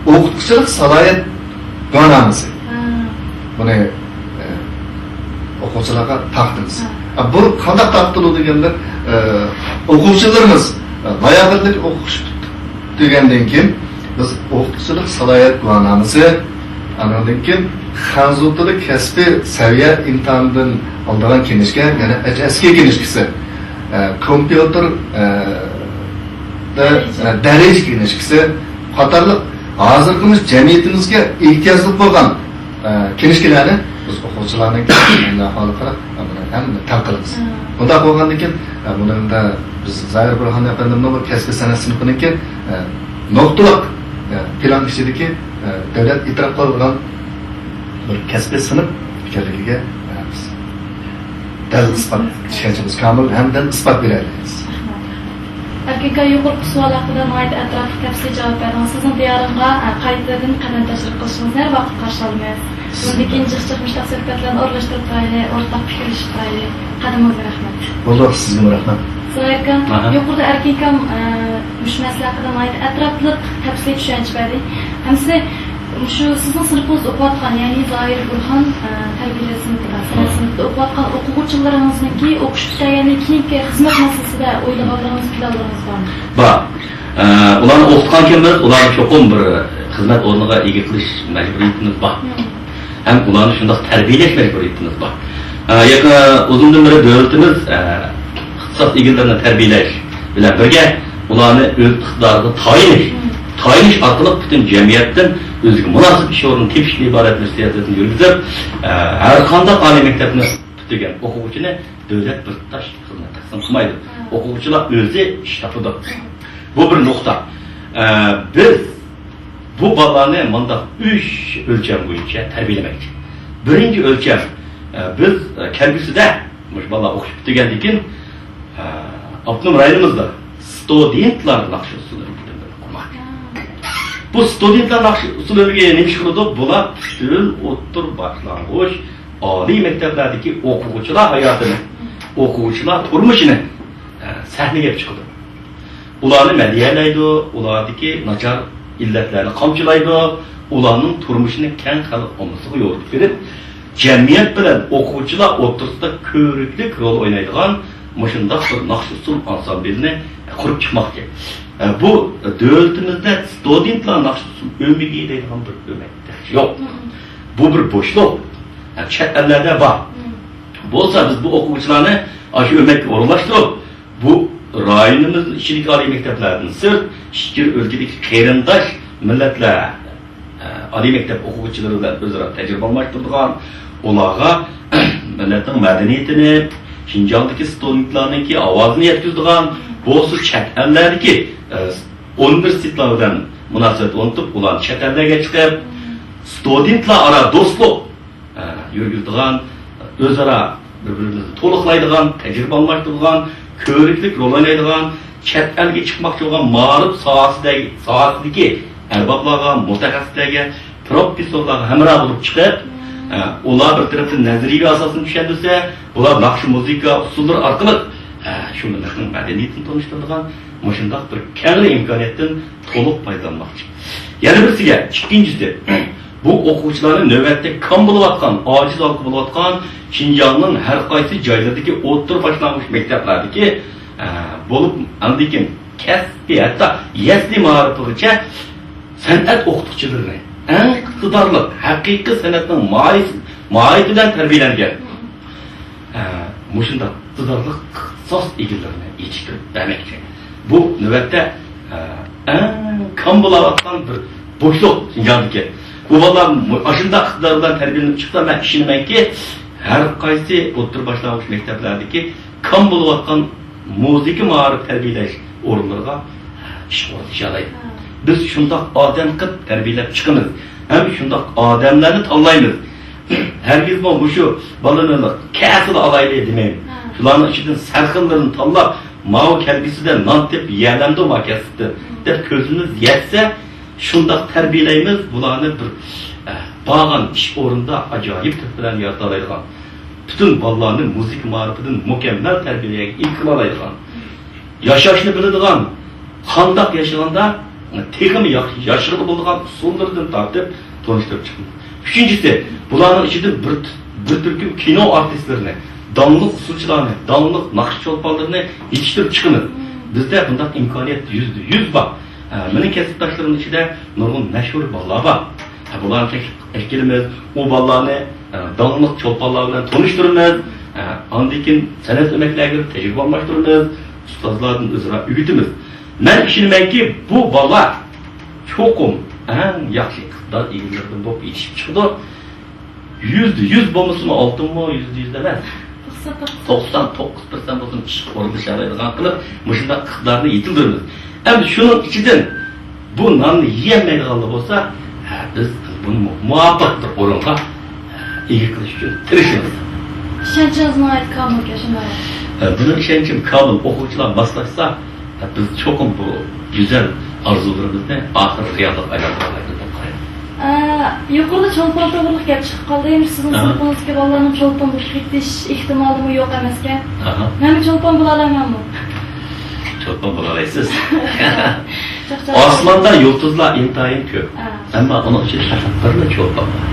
ئوقۇتقۇچىلىق سالاھىيەت گۇۋاھنامىسى. ھە. بۇنى، ئە، ئوقۇغۇچىلارغا تارقىتىمىز. ھە. ئە، بۇ قانداق تارقىتىلىدۇ دېگەندە، ئە، ئوقۇغۇچىلىرىمىز، ئە، لاياقەتلىك ئوقۇش پۈتتۈرگەندىن كېيىن، بىز ئوقۇتقۇچىلىق سالاھىيەت گۇۋاھنامىسى، ئاندىن كېيىن خەنزۇ تىلى كەسپىي سەۋىيە ئىمتىھانىدىن ئالىدىغان كىنىشكا، يەنى ھەچ ئەس كې كىنىشكىسى، ئە، كومپيۇتېر، ئە، دە-، ئە، دەرىجە كىنىشكىسى قاتارلىق ھازىرقى جەمئىيىتىمىزگە ئېھتىياجلىق بولغان، ئە، كىنىشكىلەرنى بىز ئوقۇغۇچىلارنىڭ ئەھۋالىغا قاراپ، بۇنى ھەممىنى تەڭ قىلىمىز. مم. بۇنداق بولغاندىن كېيىن، ئە، بۇنىڭدا بىز زاھىر بۇرھان ئەپەندىمنىڭ بۇ كەسپىي سەنئەت سىنىپىنىڭكى، ئە، نۇقتىلىق، ئە، پىلان ئىچىدىكى، ئە، دۆلەت ئېتىراپ قىلغان بىر كەسپىي سىنىپ ئىكەنلىكىگە، ئە، بىز دەل ئىسپات، ئىشەنچىمىز كامىل ھەم دەل ئىسپات بېرەلەيمىز. ئەركىن ئاكا، يۇقىرىقى سوئال ھەققىدە ناھايىتى ئەتراپلىق تەپسىلىي جاۋاب بەردىڭىز. سىزنىڭ دىيارىڭغا، ئە، قايتىدىن قەدەم تەشرىپ قىلىشىڭىزنى ھەر ۋاقىت قارشى ئالىمىز. بۇندىن كېيىن جىق جىق مۇشۇنداق سۆھبەتلەرنى ئورۇنلاشتۇرۇپ تۇرايلى، ئورتاق پىكىرلىشىپ تۇرايلى. قەدىمىڭىزگە رەھمەت. بولدى، سىزگىمۇ رەھمەت. زاھىر ئاكا، ئاھا. يۇقىرىدا ئەركىن ئاكام، ئە، مۇشۇ مەسىلە ھەققىدە ناھايىتى ئەتراپلىق تەپسىلىي چۈشەنچە بەردى. ھەممىسى مۇشۇ سىزنىڭ سىنىپىڭىزدا ئوقۇۋاتقان، يەنى زاھىر بۇرھان، ئە، تەربىيەلەش سىنىپىدا، سەنئەت سىنىپىدا ئوقۇۋاتقان ئوقۇغۇچىلىرىڭىزنىڭكى ئوقۇش پۈتتۈرگەندىن كېيىنكى خىزمەت مەسىلىسىدە ئويلىغانلىرىڭىز، پىلانلىرىڭىز بارمۇ؟ بار. ئە، ئۇلارنى ئوقۇتقان كېمىز، ئۇلارنى چوقۇم بىر خىزمەت ئورنىغا ئىگە قىلىش مەجبۇرىيىتىمىز بار. مم. ھەم ئۇلارنى شۇنداق تەربىيەلەش مەجبۇرىيىتىمىز بار. ئە، يېقىن ئۇزۇندىن بېرى دۆلىتىمىز، ئە، ئىختىساس ئىگىلىرىنى تەربىيەلەش بىلەن بىرگە، ئۇلارنى ئۆز ئىقتىدارىغا تايىنىش، مم. تايىنىش ئارقىلىق پۈتۈن جەمئىيەتتىن ئۆزىگە مۇناسىپ ئىش ئورنىنى تېپىشتىن ئىبارەت بىر سىياسەتنى يۈرگۈزۈپ، ئە، ھەر قانداق ئالىي مەكتەپنى پۈتتۈرگەن ئوقۇغۇچىنى دۆلەت بىر تۇتاش خىزمەت تەقسىم قىلمايدۇ. ھە. ئوقۇغۇچىلار ئۆزى ئىش تاپىدۇ. بۇ بىر نۇقتا. ئە، بىز بۇ بالىلارنى مۇنداق ئۈچ ئۆلچەم بويىچە تەربىيەلىمەكچى. بىرىنچى ئۆلچەم، ئە، بىز، ئە، كەلگۈسىدە مۇشۇ بالىلار ئوقۇش پۈتتۈرگەندىن كېيىن، ئە، ئاپتونوم رايونىمىزدا ستۇدېنتلار ناخشا ئۇسسۇل ئۆمىكى قۇرماق. بۇ ستۇدېنتلار ناخشا ئۇسسۇل ئۆمىكى نېمە ئىش قىلىدۇ؟ بۇلار پۈتۈن ئوتتۇرا، باشلانغۇچ، ئالىي مەكتەپلەردىكى ئوقۇغۇچىلار ھاياتىنى، ئوقۇغۇچىلار تۇرمۇشىنى، ئە، سەھنىگە ئېلىپ چىقىدۇ. ئۇلارنى مەدھىيەلەيدۇ، ئۇلاردىكى ناچار ئىللەتلەرنى قامچىلايدۇ، ئۇلارنىڭ تۇرمۇشىنى كەڭ خەلق ئاممىسىغا يورۇتۇپ بېرىپ، جەمئىيەت بىلەن ئوقۇغۇچىلار ئوتتۇرىسىدا كۆۋرۈكلۈك رول ئوينايدىغان مۇشۇنداق بىر ناخشا ئۇسسۇل ئانسامبىلىنى قۇرۇپ چىقماقچى. ئە، بۇ دۆلىتىمىزدە ستۇدېنتلار ناخشا ئۇسسۇل ئۆمىكى دەيدىغان بىر ئۆمەك تېخىچە يوق. بۇ بىر بوشلۇق. ئە، چەت ئەللەردە بار. بولسا بىز بۇ ئوقۇغۇچىلارنى ئاشۇ ئۆمەككە ئورۇنلاشتۇرۇپ، بۇ رايونىمىزنىڭ ئىچىدىكى ئالىي مەكتەپلەردىن سىرت، ئىچكىرى ئۆلكىدىكى قېرىنداش مىللەتلەر، ئە، ئالىي مەكتەپ ئوقۇغۇچىلىرى بىلەن ئۆزئارا تەجرىبە ئالماشتۇرىدىغان، ئۇلارغا مىللەتنىڭ مەدەنىيىتىنى، شىنجاڭدىكى ستۇدېنتلارنىڭكى ئاۋازىنى يەتكۈزىدىغان، بولسا چەت ئەللەردىكى، ئە، ئۇنىۋېرسىتېتلار بىلەن مۇناسىۋەت ئورنىتىپ، ئۇلارنى چەت ئەللەرگە چىقىپ، ستۇدېنتلار ئارا دوستلۇق ئە، يۈرگۈزىدىغان، ئۆزئارا بىر-بىرىمىزنى تولۇقلايدىغان، تەجرىبە ئالماشتۇرىدىغان، كۆۋرۈكلۈك رول ئوينايدىغان، چەت ئەلگە چىقماقچى بولغان مائارىپ ساھەسىدە-، ساھەسىدىكى ئەربابلارغا، مۇتەخەسسىسلەرگە، پروفېسسورلارغا ھەمراھ بولۇپ چىقىپ، ئە، ئۇلار بىر تەرەپتىن نەزەرىيەۋى ئاساسنى چۈشەندۈرسە، بۇلار ناخشا، مۇزىكا ئۇسسۇللىرى ئارقىلىق، ئە، شۇ مىللەتنىڭ مەدەنىيىتىنى تونۇشتۇرىدىغان، مۇشۇنداق بىر كەڭرى ئىمكانىيەتتىن تولۇق پايدىلانماقچى. يەنە بىرسىگە، ئىككىنچىسى، بۇ ئوقۇغۇچىلارنى نۆۋەتتە كام بولۇۋاتقان، ئاجىز ھالقا بولۇۋاتقان شىنجاڭنىڭ ھەر قايسى جايلىرىدىكى ئوتتۇرا باشلانغۇچ مەكتەپلەردىكى، ئە، بولۇپ، ئاندىن كېيىن كەسپىي، ھەتتا يەسلى مائارىپىغىچە سەنئەت ئوقۇتقۇچىلىرىنى، ئەڭ ئىقتىدارلىق، ھەقىقىي سەنئەتنىڭ ماھىيىتى، ماھىيىتى بىلەن تەربىيەلەنگەن، ئە، مۇشۇنداق ئىقتىدارلىق ئىختىساس ئىگىلىرىنى يېتىشتۈرۈپ بەرمەكچى. بۇ نۆۋەتتە، ئە، ئەڭ كام بولاۋاتقان بىر بوشلۇق شىنجاڭدىكى. بۇ بالىلار مۇ-، ئاشۇنداق ئىقتىدار بىلەن تەربىيەلىنىپ چىقسا، مەن ئىشىنىمەنكى، ھەر قايسى ئوتتۇرا باشلانغۇچ مەكتەپلەردىكى كام بولۇۋاتقان مۇزىكا مائارىپ تەربىيەلەش ئورۇنلىرىغا ئىش ئورنىتىشالايدۇ. بىز شۇنداق ئادەم قىلىپ تەربىيەلەپ چىقىمىز ھەم شۇنداق ئادەملەرنى تاللايمىز. ھەرگىزمۇ مۇشۇ بالىنى كەسىلا ئالايلى دېمەيمەن. شۇلارنىڭ ئىچىدىن سەرخىللىرىنى تاللاپ، ماۋۇ كەلگۈسىدە نان تېپىپ يېيەلەمدۇ ما كەسىپتىن دەپ كۆزىمىز يەتسە، شۇنداق تەربىيەلەيمىز، بۇلارنى بىر، ئە، بارغان ئىش ئورنىدا ئاجايىپ تۆھپىلەرنى يارىتالايدىغان، پۈتۈن بالىلارنى مۇزىكا مائارىپىدىن مۇكەممەل تەربىيەگە ئىگە قىلالايدىغان، ياشاشنى بىلىدىغان، قانداق ياشىغاندا تېخىمۇ ياخشى ياشىغىلى بولىدىغان ئۇسۇللىرىدىن تارتىپ تونۇشتۇرۇپ چىقىمىز. ئۈچىنچىسى، بۇلارنىڭ ئىچىدىن بىر، بىر تۈركۈم كىنو ئارتىسلىرىنى، داڭلىق ئۇسسۇلچىلارنى، داڭلىق ناخشا چولپانلىرىنى يېتىشتۈرۈپ چىقىمىز. بىزدە بۇنداق ئىمكانىيەت يۈزدە يۈز بار. ھە، مېنىڭ كەسىپداشلىرىمنىڭ ئىچىدە نۇرغۇن مەشھۇر بالىلار بار. ھە، بۇلارنى تەكلىپ قىلىپ كېلىمىز. ئۇ بالىلارنى، ھە، داڭلىق چولپانلار بىلەن تونۇشتۇرىمىز. ھە، ئاندىن كېيىن سەنئەت ئۆمەكلەرگە بېرىپ تەجرىبە ئالماشتۇرىمىز. ئۇستازلاردىن ئۆزئارا ئۆگىتىمىز. مەن ئىشىنىمەنكى، بۇ بالىلار چوقۇم ئەڭ ياخشى ئىقتىدار ئىگىلىرىدىن بولۇپ يېتىشىپ چىقىدۇ. يۈزدە يۈز بولمىسىمۇ، ئالتۇنمۇ يۈزدە يۈز ئەمەس، توقسان توققۇز پىرسەنت بولسۇن ئىشقا ئورۇنلىشالايدىغان قىلىپ، مۇشۇنداق ئىقتىدارنى يېتىلدۈرىمىز. ئەمدى شۇنىڭ ئىچىدىن بۇ ناننى يېيەلمەيدىغانلار بولسا، ھە، بىز بۇنى مۇ-، مۇۋاپىق بىر ئورۇنغا، ھە، ئىگە قىلىش ئۈچۈن تىرىشىمىز. ئىشەنچىڭىز ناھايىتى كامىلكەن، شۇنداق؟ ھە، بۇنىڭ ئىشەنچىم كامىل. ئوقۇغۇچىلار ماسلاشسا، ھە، بىز چوقۇم بۇ گۈزەل ئارزۇلىرىمىزنى ئاخىرى رېئاللىققا ئايلاندۇرالايمىز دەپ قارايمەن. ئە، يۇقىرىدا چولپان توغرىلىق گەپ چىقىپ قالدى. ئەمدى سىزنىڭ ئاھا. سىنىپىڭىزدىكى بالىلارنىڭ چولپان بولۇپ كېتىش ئېھتىمالىمۇ يوق ئەمەسكەن. ئاھا. مەنمۇ چولپان بولالايمەنمۇ؟ چولپان بولالايسىز. چاقچاق. ئاسماندا يۇلتۇزلار ئىنتايىن كۆپ. ئا. ئەمما ئۇنىڭ ئىچىدە پەقەت بىرلا چولپان بار.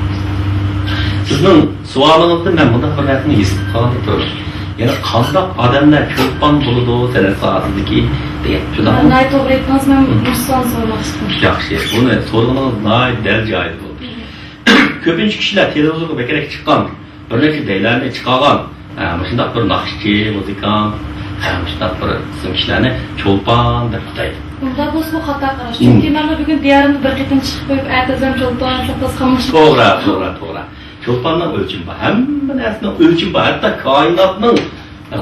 سىزنىڭ سوئالىڭىزدىن مەن مۇنداق بىر نەرسىنى ھېس قىلىپ قالدىم. يەنە قانداق ئادەملەر چولپان بولىدۇ سەنئەت ساھەسىدىكى دېگەن. شۇنداقمۇ؟ ناھايىتى توغرا ئېيتتىڭىز، مەن مۇشۇ سوئالنى سورىماقچى ئىدىم. ياخشى، بۇنى سورىغىنىڭىز ناھايىتى دەل جايىدا بولدى. كۆپىنچە كىشىلەر تېلېۋىزورغا بەكرەك چىققان، بىر نەچچە دەيلەرنى چىقارغان، ھە، مۇشۇنداق بىر ناخشىچى، مۇزىكانت، ھە، مۇشۇنداق بىر قىسىم كىشىلەرنى چولپان دەپ ئاتايدۇ. ئۇنداق بولسىمۇ خاتا قاراش. مم. چۈنكى مەنمۇ بۈگۈن دىيارىمدا بىر قېتىم چىقىپ قويۇپ، ئەتىسىدىن چولپان، ساپاس قالماس. توغرا، توغرا، توغرا. چولپاننىڭ ئۆلچىمى بار. ھەممە نەرسىنىڭ ئۆلچىمى بار. ھەتتا كائىناتنىڭ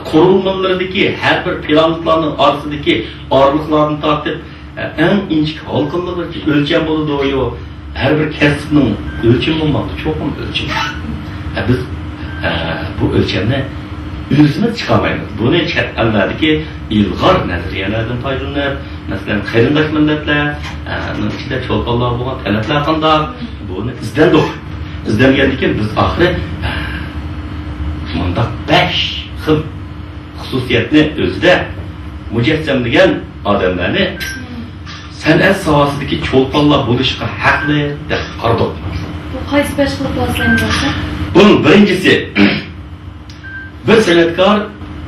قۇرۇلمىلىرىدىكى ھەر بىر پلانېتلارنىڭ ئارىسىدىكى ئارىلىقلاردىن تارتىپ، ئەڭ ئىنچىكە ھالقىملىقىغىچە ئۆلچەم بولىدۇ. ھەر بىر كەسىپنىڭ ئۆلچىمى بولماقتا، چوقۇم ئۆلچىمى. بىز بۇ ئۆلچەمنى ئۆزىمىز چىقارمايمىز. بۇنى چەت ئەللەردىكى ئىلغار نەزەرىيەلەردىن پايدىلىنىپ، مەسىلەن، قېرىنداش مىللەتلەر، ئە، نىڭ ئىچىدە چولپانلارغا بولغان تەلەپلەر قانداق؟ بۇنى ئىزدەندۇق. ئىزدەنگەندىن كېيىن بىز ئاخىرى، ئە، مۇنداق بەش خىل خۇسۇسىيەتنى ئۆزىدە مۇجەسسەملىگەن ئادەملەرنى سەنئەت ساھەسىدىكى چولپانلار بولۇشقا ھەقلىق دەپ قارىدۇق. بۇ قايسى بەش خىل خۇسۇسىيەتنى؟ بۇنىڭ بىرىنچىسى، بىر سەنئەتكار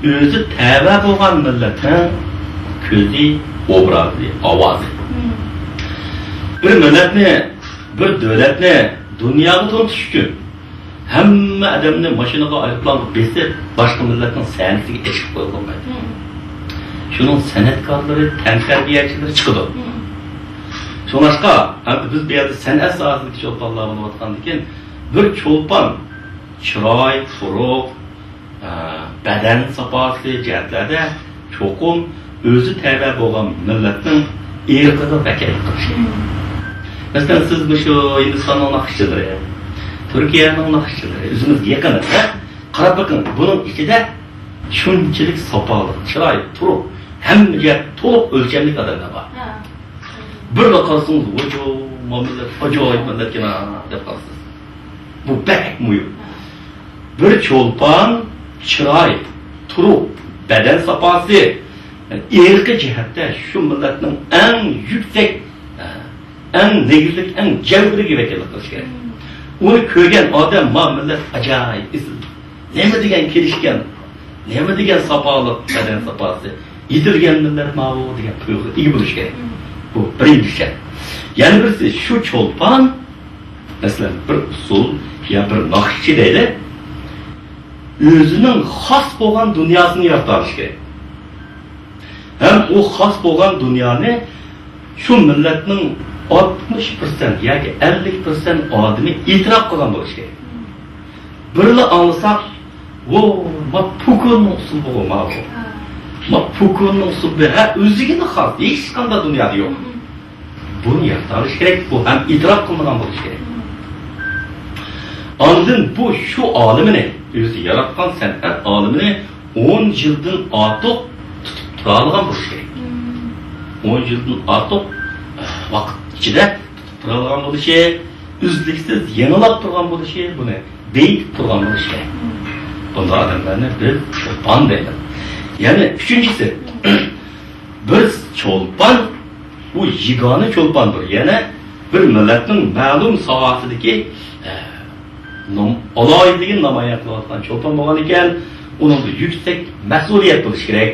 ئۆزى تەۋە بولغان مىللەتنىڭ كۆزى، ئوبرازى، ئاۋازى. مم. بىر مىللەتنى، بىر دۆلەتنى دۇنياغا تونۇتۇش ئۈچۈن ھەممە ئادەمنى ماشىنىغا، ئايروپىلانغا بېسىپ، باشقا مىللەتنىڭ سەھنىسىگە ئېچىپ قويغىلى بولمايدۇ. مم. شۇنىڭ سەنئەتكارلىرى، تەنتەربىيەچىلىرى چىقىدۇ. مم. شۇڭلاشقا، ئەمدى بىز بۇ يەردە سەنئەت ساھەسىدىكى چولپانلار بولۇۋاتقاندىكىن، بىر چولپان چىراي، تۇرۇق، ئە، بەدەن ساپاسى جەھەتلەردە چوقۇم ئۆزى تەۋە بولغان مىللەتنىڭ ئىرقىغا ۋەكىللىك قىلىشى. مم. مەسىلەن، سىز مۇشۇ ھىندىستاننىڭ ناخشىچىلىرى، تۈركىيەنىڭ ناخشىچىلىرى، ئۆزىمىزگە يېقىن، ھە؟ قاراپ بېقىڭ، بۇنىڭ ئىچىدە شۇنچىلىك ساپالىق، چىراي، تۇرۇق، ھەممە جەھەت تولۇق ئۆلچەملىك ئادەملەر بار. ھە. بىرلا قارىسىڭىز، ۋاجۇ، ما مىللەت، ئاجايىپ مىللەتكەن ھا، دەپ قالىسىز. بۇ بەك مۇھىم. ھە. بىر چولپان چىراي، تۇرۇق، بەدەن ساپاسى، ئىرقىي جەھەتتە شۇ مىللەتنىڭ ئەڭ يۈكسەك، ئەڭ نېگىزلىك، ئەڭ جەۋھىرىگە ۋەكىللىك قىلىشى كېرەك. ئۇنى كۆرگەن ئادەم، ما مىللەت ئاجايىپ ئېسىل. نېمە دېگەن كېلىشكەن، نېمە دېگەن ساپالىق، بەدەن ساپاسى. يېتىلگەن مىللەت ماۋۇ دېگەن تۇيغۇغا ئىگە بولۇش كېرەك. بۇ بىرىنچى شەرت. يەنە بىرسى، شۇ چولپان، مەسىلەن، بىر ئۇسسۇل يا بىر ناخشىچى دەيلى، ئۆزىنىڭ خاس بولغان دۇنياسىنى يارىتالىشى كېرەك. ھەم ئۇ خاس بولغان دۇنيانى شۇ مىللەتنىڭ ئاتمىش پىرسەنت ياكى ئەللىك پىرسەنت ئادىمى ئېتىراپ قىلغان بولۇشى كېرەك. بىرلا ئاڭلىساق، ۋو، ما پۇكۇننىڭ ئۇسلۇبىغۇ ماۋۇ. ما پۇكۇننىڭ ئۇسلۇبى، ھە، ئۆزىگىلا خاس، ھېچقانداق دۇنيادا يوق. بۇنى يادلاۋېلىش كېرەك، بۇ ھەم ئېتىراپ قىلىنغان بولۇشى كېرەك. ئاندىن بۇ شۇ ئالىمىنى، ئۆزى ياراتقان سەنئەت ئالىمىنى ئون يىلدىن ئارتۇق تۇتۇپ تۇرالىغان بولۇشى كېرەك. ئون يىلدىن ئارتۇق ۋاقىت ئىچىدە تۇتۇپ تۇرالىغان بولۇشى، ئۈزلۈكسىز يېڭىلاپ تۇرغان بولۇشى، بۇنى بېيىتىپ تۇرغان بولۇشى كېرەك. بۇنداق ئادەملەرنى بىز چولپان دەيمىز. يەنى ئۈچىنچىسى، بىر چولپان، ئۇ يېگانە چولپاندۇر. يەنى بىر مىللەتنىڭ مەلۇم ساھەسىدىكى، ئە، نام-، ئالاھىدىلىكىنى نامايان قىلىۋاتقان چولپان بولغان ئىكەن، ئۇنىڭدا يۈكسەك مەسئۇلىيەت بولۇشى كېرەك.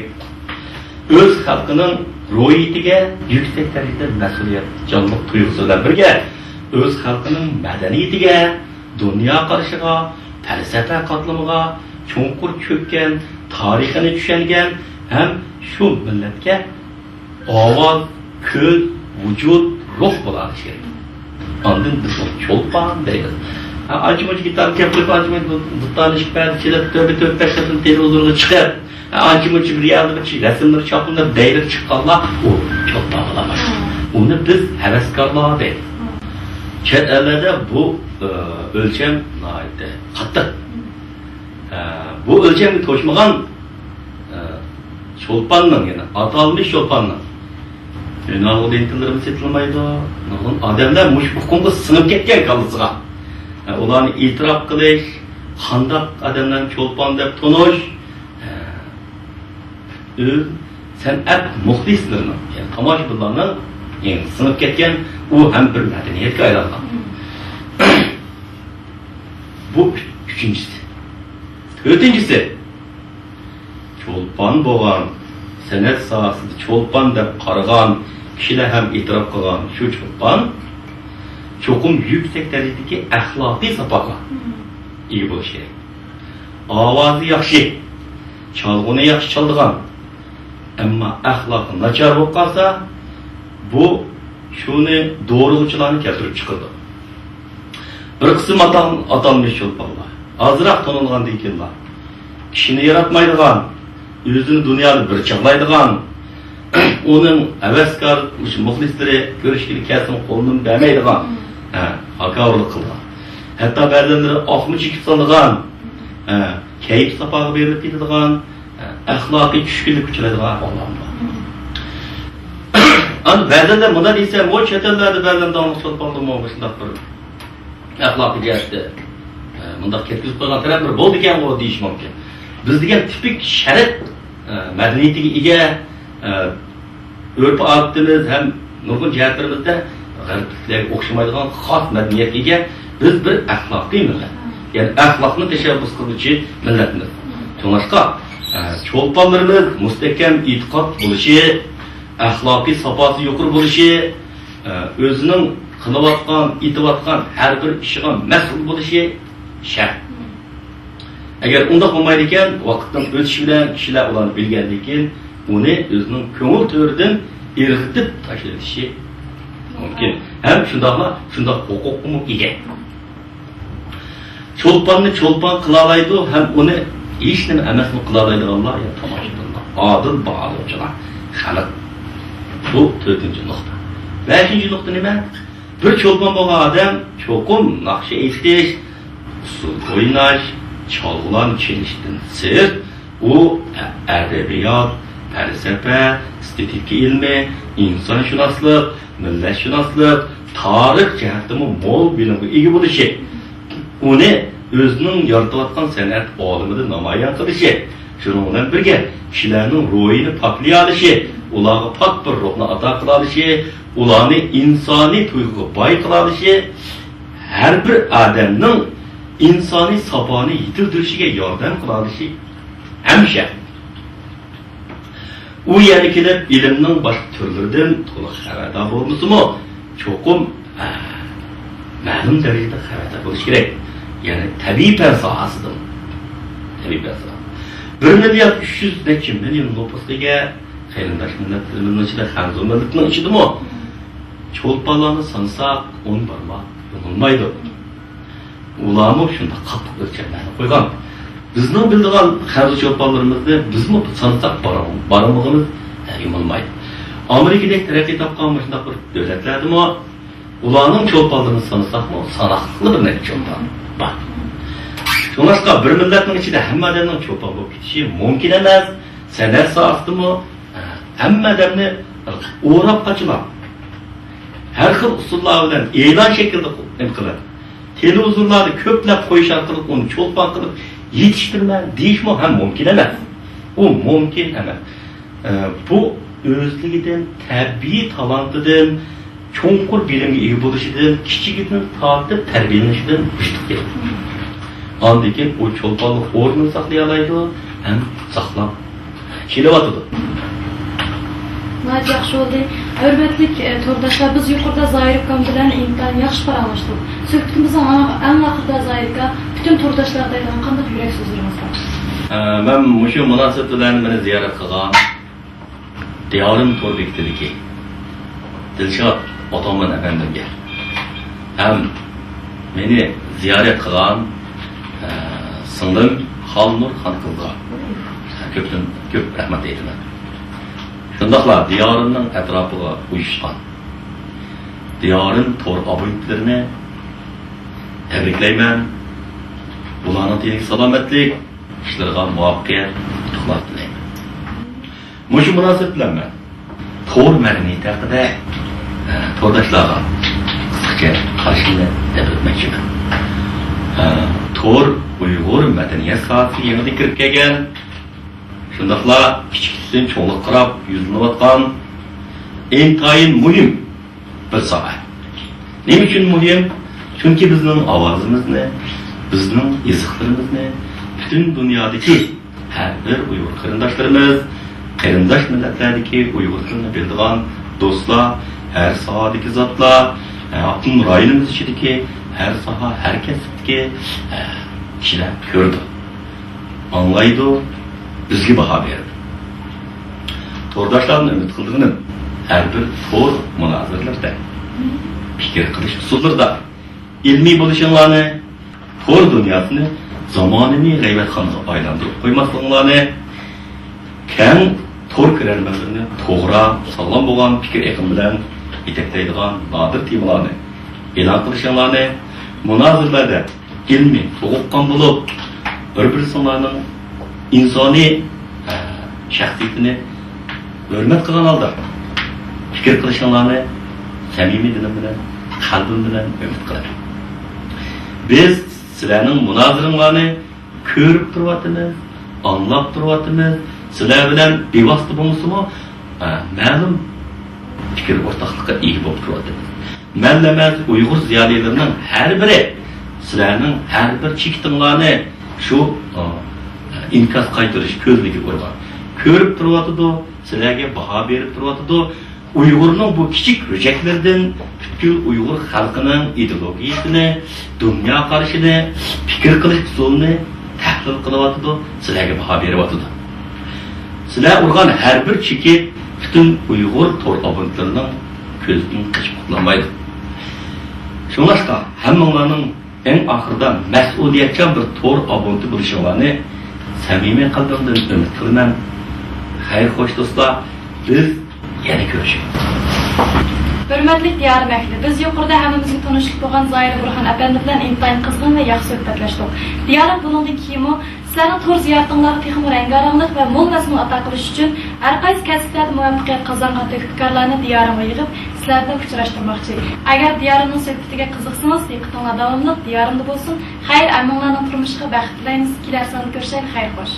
ئۆز خەلقىنىڭ روھىيىتىگە يۈكسەك دەرىجىدە مەسئۇلىيەتچانلىق تۇيغۇسى بىلەن بىرگە، ئۆز خەلقىنىڭ مەدەنىيىتىگە، دۇنيا قارىشىغا، پەلسەپە قاتلىمىغا چوڭقۇر چۆككەن، تارىخىنى چۈشەنگەن ھەم شۇ مىللەتكە ئاۋاز، كۆز، ۋۇجۇد، روھ بولالىشى كېرەك. ئاندىن بىز ئۇنى چولپان دەيمىز. ھە، ئانچە-مۇنچە گىتار كەپ قويۇپ، ئانچە-مۇنچە دۇتارنى ئىشقىپ بەردى، چېلىپ، تۆت، تۆت، بەش قېتىم تېلېۋىزورغا چىقىپ، ھە، ئانچە-مۇنچە بىر يەردە بىر رەسىملىرى چاپلىنىپ، بەيلىرى چىققانلار، ئۇ چولپان بولالمايدۇ. ئۇنى بىز ھەۋەسكارلار دەيمىز. چەت ئەللەردە بۇ، ئە، ئۆلچەم ناھايىتى قاتتىق. ئە، بۇ ئۆلچەمگە توشمىغان، ئە، چولپاننىڭ، يەنى ئاتالمىش چولپاننىڭ ئۈنئالغۇ دېنتىلىرىمۇ سېتىلمايدۇ. نۇرغۇن ئادەملەر مۇشۇ ئۇقۇمغا سىڭىپ كەتكەن كاللىسىغا. ئە، ئۇلارنى ئېتىراپ قىلىش، قانداق ئادەملەرنى چولپان دەپ تونۇش، ئە، ئۆز سەنئەت مۇخلىسلىرىنىڭ، يەنى تاماشىبىنلارنىڭ ئېڭىغا سىڭىپ كەتكەن، ئۇ ھەم بىر مەدەنىيەتكە ئايلانغان. بۇ ئۈچ-، ئۈچىنچىسى. تۆتىنچىسى، چولپان بولغان، سەنئەت ساھەسىدە چولپان دەپ قارىغان كىشىلەر ھەم ئېتىراپ قىلغان شۇ چولپان چوقۇم يۈكسەك دەرىجىدىكى ئەخلاقىي ساپاغا ئىگە بولۇشى كېرەك. ئاۋازى ياخشى، چالغۇنى ياخشى چالىدىغان، ئەمما ئەخلاقى ناچار بولۇپ قالسا، بۇ شۇنى دورىغۇچىلارنى كەلتۈرۈپ چىقىرىدۇ. بىر قىسىم ئاتال-، ئاتالمىش چولپانلار، ئازراق تونۇلغاندىن كېيىنلا، كىشىنى ياراتمايدىغان، ئۆزىنى دۇنيادا بىر چاغلايدىغان، ئۇنىڭ ھەۋەسكار مۇشۇ مۇخلىسلىرى كۆرۈشكىلى كەلسىمۇ قولىنىمۇ بەرمەيدىغان، ھە، ھاكاۋۇرلۇق قىلىدىغان. ھەتتا بەزەنلىرى ئاقمۇ چېكىپ سالىدىغان، ھە، كەيپ ساپاغا بېرىلىپ كېتىدىغان، ھە، ئەخلاقىي چۈشكۈنلۈككە ئۇچرايدىغان ئەھۋاللارمۇ بار. ئەمما بەزەنلەر مۇنداق دېسە، بۇ چەت ئەللەردە بەزەن داڭلىق چولپانلىرىمۇ مۇشۇنداق بىر ئەخلاقىي جەھەتتە، ئە، مۇنداق كەتكۈزۈپ قويغان تەرەپلىرى بولىدىكەنغۇ دېيىش مۇمكىن. بىز دېگەن تىپىك شەرق، ئە، مەدەنىيىتىگە ئىگە، ئە، ئۆرپ-ئادىتىمىز ھەم نۇرغۇن جەھەتلىرىمىزدە غەربلىكلەرگە ئوخشىمايدىغان خاس مەدەنىيەتكە ئىگە، بىز بىر ئەخلاقىي مىللەت. يەنى ئەخلاقنى تەشەببۇس قىلغۇچى مىللەتمىز. شۇڭلاشقا، ئە، چولپانلىرىمىز مۇستەھكەم ئېتىقاد بولۇشى، ئەخلاقىي ساپاسى يۇقىرى بولۇشى، ئە، ئۆزىنىڭ قىلىۋاتقان، ئېتىۋاتقان ھەر بىر ئىشىغا مەسئۇل بولۇشى شەرت. ئەگەر ئۇنداق بولمايدىكەن، ۋاقىتنىڭ ئۆتۈشى بىلەن كىشىلەر ئۇلارنى بىلگەندىن كېيىن، ئۇنى ئۆزىنىڭ كۆڭۈل تۆرىدىن ئىرغىتىپ تاشلىۋېتىشى مۇمكىن. ھەم شۇنداقلا، شۇنداق ھوقۇققىمۇ ئىگە. چولپاننى چولپان قىلالايدۇ ھەم ئۇنى ھېچنېمە ئەمەسمۇ قىلالايدىغانلار، يەنى تاماشىبىنلار، ئادىل باھالىغۇچىلار، خەلق. بۇ تۆتىنچى نۇقتا. بەشىنچى نۇقتا نېمە؟ بىر چولپان بولغان ئادەم چوقۇم ناخشا ئېيتىش، ئۇسسۇل ئويناش، چالغۇلارنى چېلىشتىن سىرت، ئۇ ئەدەبىيات، پەلسەپە، ئېستېتىكا ئىلمى، ئىنسانشۇناسلىق، مىللەتشۇناسلىق، تارىخ جەھەتتىمۇ مول بىلىمگە ئىگە بولۇشى، ئۇنى ئۆزىنىڭ يارىتىۋاتقان سەنئەت ئالىمىدا نامايان قىلىشى، شۇنىڭ بىلەن بىرگە كىشىلەرنىڭ روھىنى پاكلىيالىشى، ئۇلارغا پاك بىر روھنى ئاتا قىلالىشى، ئۇلارنى ئىنسانىي تۇيغۇغا باي قىلالىشى، ھەر بىر ئادەمنىڭ ئىنسانىي ساپانى يېتىلدۈرۈشىگە ياردەم قىلالىشى ھەم شەرت. ئۇ يەنە كېلىپ ئىلىمنىڭ باشقا تۈرلىرىدىن تولۇق خەۋەردار بولمىسىمۇ، چوقۇم، ئە، مەلۇم دەرىجىدە خەۋەردار بولۇشى كېرەك. يەنى تەبىئىي پەن ساھەسىدىن. تەبىئىي پەن ساھەسى. بىر مىليارد ئۈچ يۈز نەچچە مىليون نوپۇسقا ئىگە قېرىنداش مىللەتلىرىمىزنىڭ ئىچىدە، خەنزۇ مىللىتىنىڭ ئىچىدىمۇ چولپانلارنى سانىساق، ئون بارماق يۇمۇلمايدۇ. ئۇلارمۇ شۇنداق قاتتىق ئۆلچەملەرنى قويغان. بىزنىڭ بىلىدىغان خەنزۇ چولپانلىرىمىزنى بىزمۇ سانىساق، بارمىغىمىز يۇمۇلمايدۇ. ئامېرىكىدەك تەرەققىي تاپقان مۇشۇنداق بىر دۆلەتلەردىمۇ ئۇلارنىڭ چولپانلىرىنى سانىساقمۇ، ساناقلىق بىر نەچچە چولپان بار. شۇڭلاشقا بىر مىللەتنىڭ ئىچىدە ھەممە ئادەمنىڭ چولپان بولۇپ كېتىشى مۇمكىن ئەمەس. سەنئەت ساھەسىدىمۇ ھەممە ئادەمنى ئوراپ قاچىلاپ، ھەر خىل ئۇسۇللار بىلەن ئېلان شەكلىدە نېمە قىلىپ، تېلېۋىزورلاردا كۆپلەپ قويۇش ئارقىلىق ئۇنى چولپان قىلىپ يېتىشتۈرىمەن دېيىشمۇ ھەم مۇمكىن ئەمەس. ئۇ مۇمكىن ئەمەس. ئە، بۇ ئۆزلۈكىدىن، تەبىئىي تالانتىدىن، چوڭقۇر بىلىمگە ئىگە بولۇشىدىن، كىچىكىدىن تارتىپ تەربىيەلىنىشىدىن باشلاپ كېلىدۇ. ئاندىن كېيىن ئۇ چولپانلىق ئورنىنى ساقلىيالايدۇ ھەم ساقلاپ كېلىۋاتىدۇ. ناھايىتى ياخشى بولدى. ھۆرمەتلىك، ئە، تورداشلار، بىز يۇقىرىدا زاھىر ئاكام بىلەن ئىنتايىن ياخشى پاراڭلاشتۇق. سۆھبىتىمىزنىڭ ئەڭ، ئەڭ ئاخىرىدا زاھىر ئاكا پۈتۈن تورداشلارغا دەيدىغان قانداق يۈرەك سۆزلىرىڭىز بار؟ ئە، مەن مۇشۇ مۇناسىۋەت بىلەن مېنى زىيارەت قىلغان دىيارىم تور بېكىتىدىكى دىلشات ئاتامان ئەپەندىمگە ھەم مېنى زىيارەت قىلغان، ئە، سىڭلىم خالنۇر خانقىزغا كۆپتىن كۆپ رەھمەت ئېيتىمەن. شۇنداقلا دىيارىمنىڭ ئەتراپىغا ئۇيۇشقان دىيارىم تور ئابونېنتلىرىنى تەبرىكلەيمەن. ئۇلارنىڭ تېنىگە سالامەتلىك، ئىشلىرىغا مۇۋەپپەقىيەت، ئۇتۇقلار تىلەيمەن. مۇشۇ مۇناسىۋەت بىلەن مەن تور مەدەنىيىتى ھەققىدە، ئە، تورداشلارغا قىسقىچە قارىشىمنى تەلەپ ئەتمەكچىمەن. ئە، تور ئۇيغۇر مەدەنىيەت ساھەسىگە يېڭىدىن كىرىپ كەلگەن، شۇنداقلا كىچىكلىكتىن چوڭلۇققا قاراپ يۈزلىنىۋاتقان ئىنتايىن مۇھىم بىر ساھە. نېمە ئۈچۈن مۇھىم؟ چۈنكى بىزنىڭ ئاۋازىمىزنى، بىزنىڭ يېزىقلىرىمىزنى پۈتۈن دۇنيادىكى ھەر بىر ئۇيغۇر قېرىنداشلىرىمىز، قېرىنداش مىللەتلەردىكى ئۇيغۇر تىلىنى بىلىدىغان دوستلار، ھەر ساھەدىكى زاتلار، ئاپتونوم رايونىمىز ئىچىدىكى ھەر ساھە، ھەر كەسىپتىكى، ئە، كىشىلەر كۆرىدۇ. ئاڭلايدۇ، بىزگە باھا بېرىدۇ. تورداشلاردىن ئۈمىد قىلىدىغىنىم، ھەر بىر تور مۇنازىرىلىرىدە، پىكىر قىلىش ئۇسۇللىرىدا ئىلمىي بولۇشۇڭلارنى، تور دۇنياسىنى زامانىۋى غەيۋەتخانىغا ئايلاندۇرۇپ قويماسلىقىڭلارنى، كەڭ تور كۆرەرمەنلىرىنى توغرا، ساغلام بولغان پىكىر ئېقىمى بىلەن يېتەكلەيدىغان نادىر تېمىلارنى ئېلان قىلىشىڭلارنى، مۇنازىرىلەردە ئىلمىي، سوغۇققان بولۇپ، بىر-بىرسىڭلارنىڭ ئىنسانىي، ئە، شەخسىيىتىنى ھۆرمەت قىلغان ھالدا پىكىر قىلىشىڭلارنى سەمىمىي دىلىم بىلەن، قەلبىم بىلەن ئۈمىد قىلىمەن. بىز سىلەرنىڭ مۇنازىرىڭلارنى كۆرۈپ تۇرۇۋاتىمىز، ئاڭلاپ تۇرۇۋاتىمىز. سىلەر بىلەن بىۋاسىتە بولمىسىمۇ، ئە، مەلۇم پىكىر ئورتاقلىققا ئىگە بولۇپ تۇرۇۋاتىمىز. مەنلا ئەمەس، ئۇيغۇر زىيالىيلىرىنىڭ ھەر بىرى سىلەرنىڭ ھەر بىر چېكىتىڭلارنى شۇ، ئا، ئىنكاس قايتۇرۇش كۆزنىكى ئۇرغان كۆرۈپ تۇرۇۋاتىدۇ، سىلەرگە باھا بېرىپ تۇرۇۋاتىدۇ. ئۇيغۇرنىڭ بۇ كىچىك ھۆججەتلىرىدىن پۈتكۈل ئۇيغۇر خەلقىنىڭ ئىدېئولوگىيىسىنى، دۇنيا قارىشىنى، پىكىر قىلىش ئۇسۇلىنى تەھلىل قىلىۋاتىدۇ، سىلەرگە باھا بېرىۋاتىدۇ. سىلەر ئۇرغان ھەر بىر چېكىت پۈتۈن ئۇيغۇر تور ئابونېنتلىرىنىڭ كۆزىدىن قېچىپ قۇتۇلالمايدۇ. شۇڭلاشقا، ھەممىڭلارنىڭ ئەڭ ئاخىرىدا مەسئۇلىيەتچان بىر تور ئابونېنتى بولۇشۇڭلارنى سەمىمىي قەلبىمدىن ئۈمىد قىلىمەن. خەير خوش دوستلار، بىز يەنە كۆرۈشىمىز. ھۆرمەتلىك دىيارىم ئەھلى، بىز يۇقىرىدا ھەممىمىزگە تونۇشلۇق بولغان زاھىر بۇرھان ئەپەندى بىلەن ئىنتايىن قىزغىن ۋە ياخشى سۆھبەتلەشتۇق. دىيارىم بۇنىڭدىن كېيىنمۇ سىلەرنىڭ تور زىيارىتىڭلارغا تېخىمۇ رەڭگارەڭلىك ۋە مول مەزمۇن ئاتا قىلىش ئۈچۈن، ھەر قايسى كەسىپلەردە مۇۋەپپەقىيەت قازانغان تۆھپىكارلارنى دىيارىمغا يىغىپ، سىلەر بىلەن ئۇچراشتۇرماقچى. ئەگەر دىيارىمنىڭ سۆھبىتىگە قىزىقسىڭىز، دىققىتىڭلار داۋاملىق دىيارىمدا بولسۇن. خەير، ھەممىڭلارنىڭ تۇرمۇشىغا بەخت تىلەيمىز. كېلەر ساندا كۆرۈشەيلى. خەير خوش.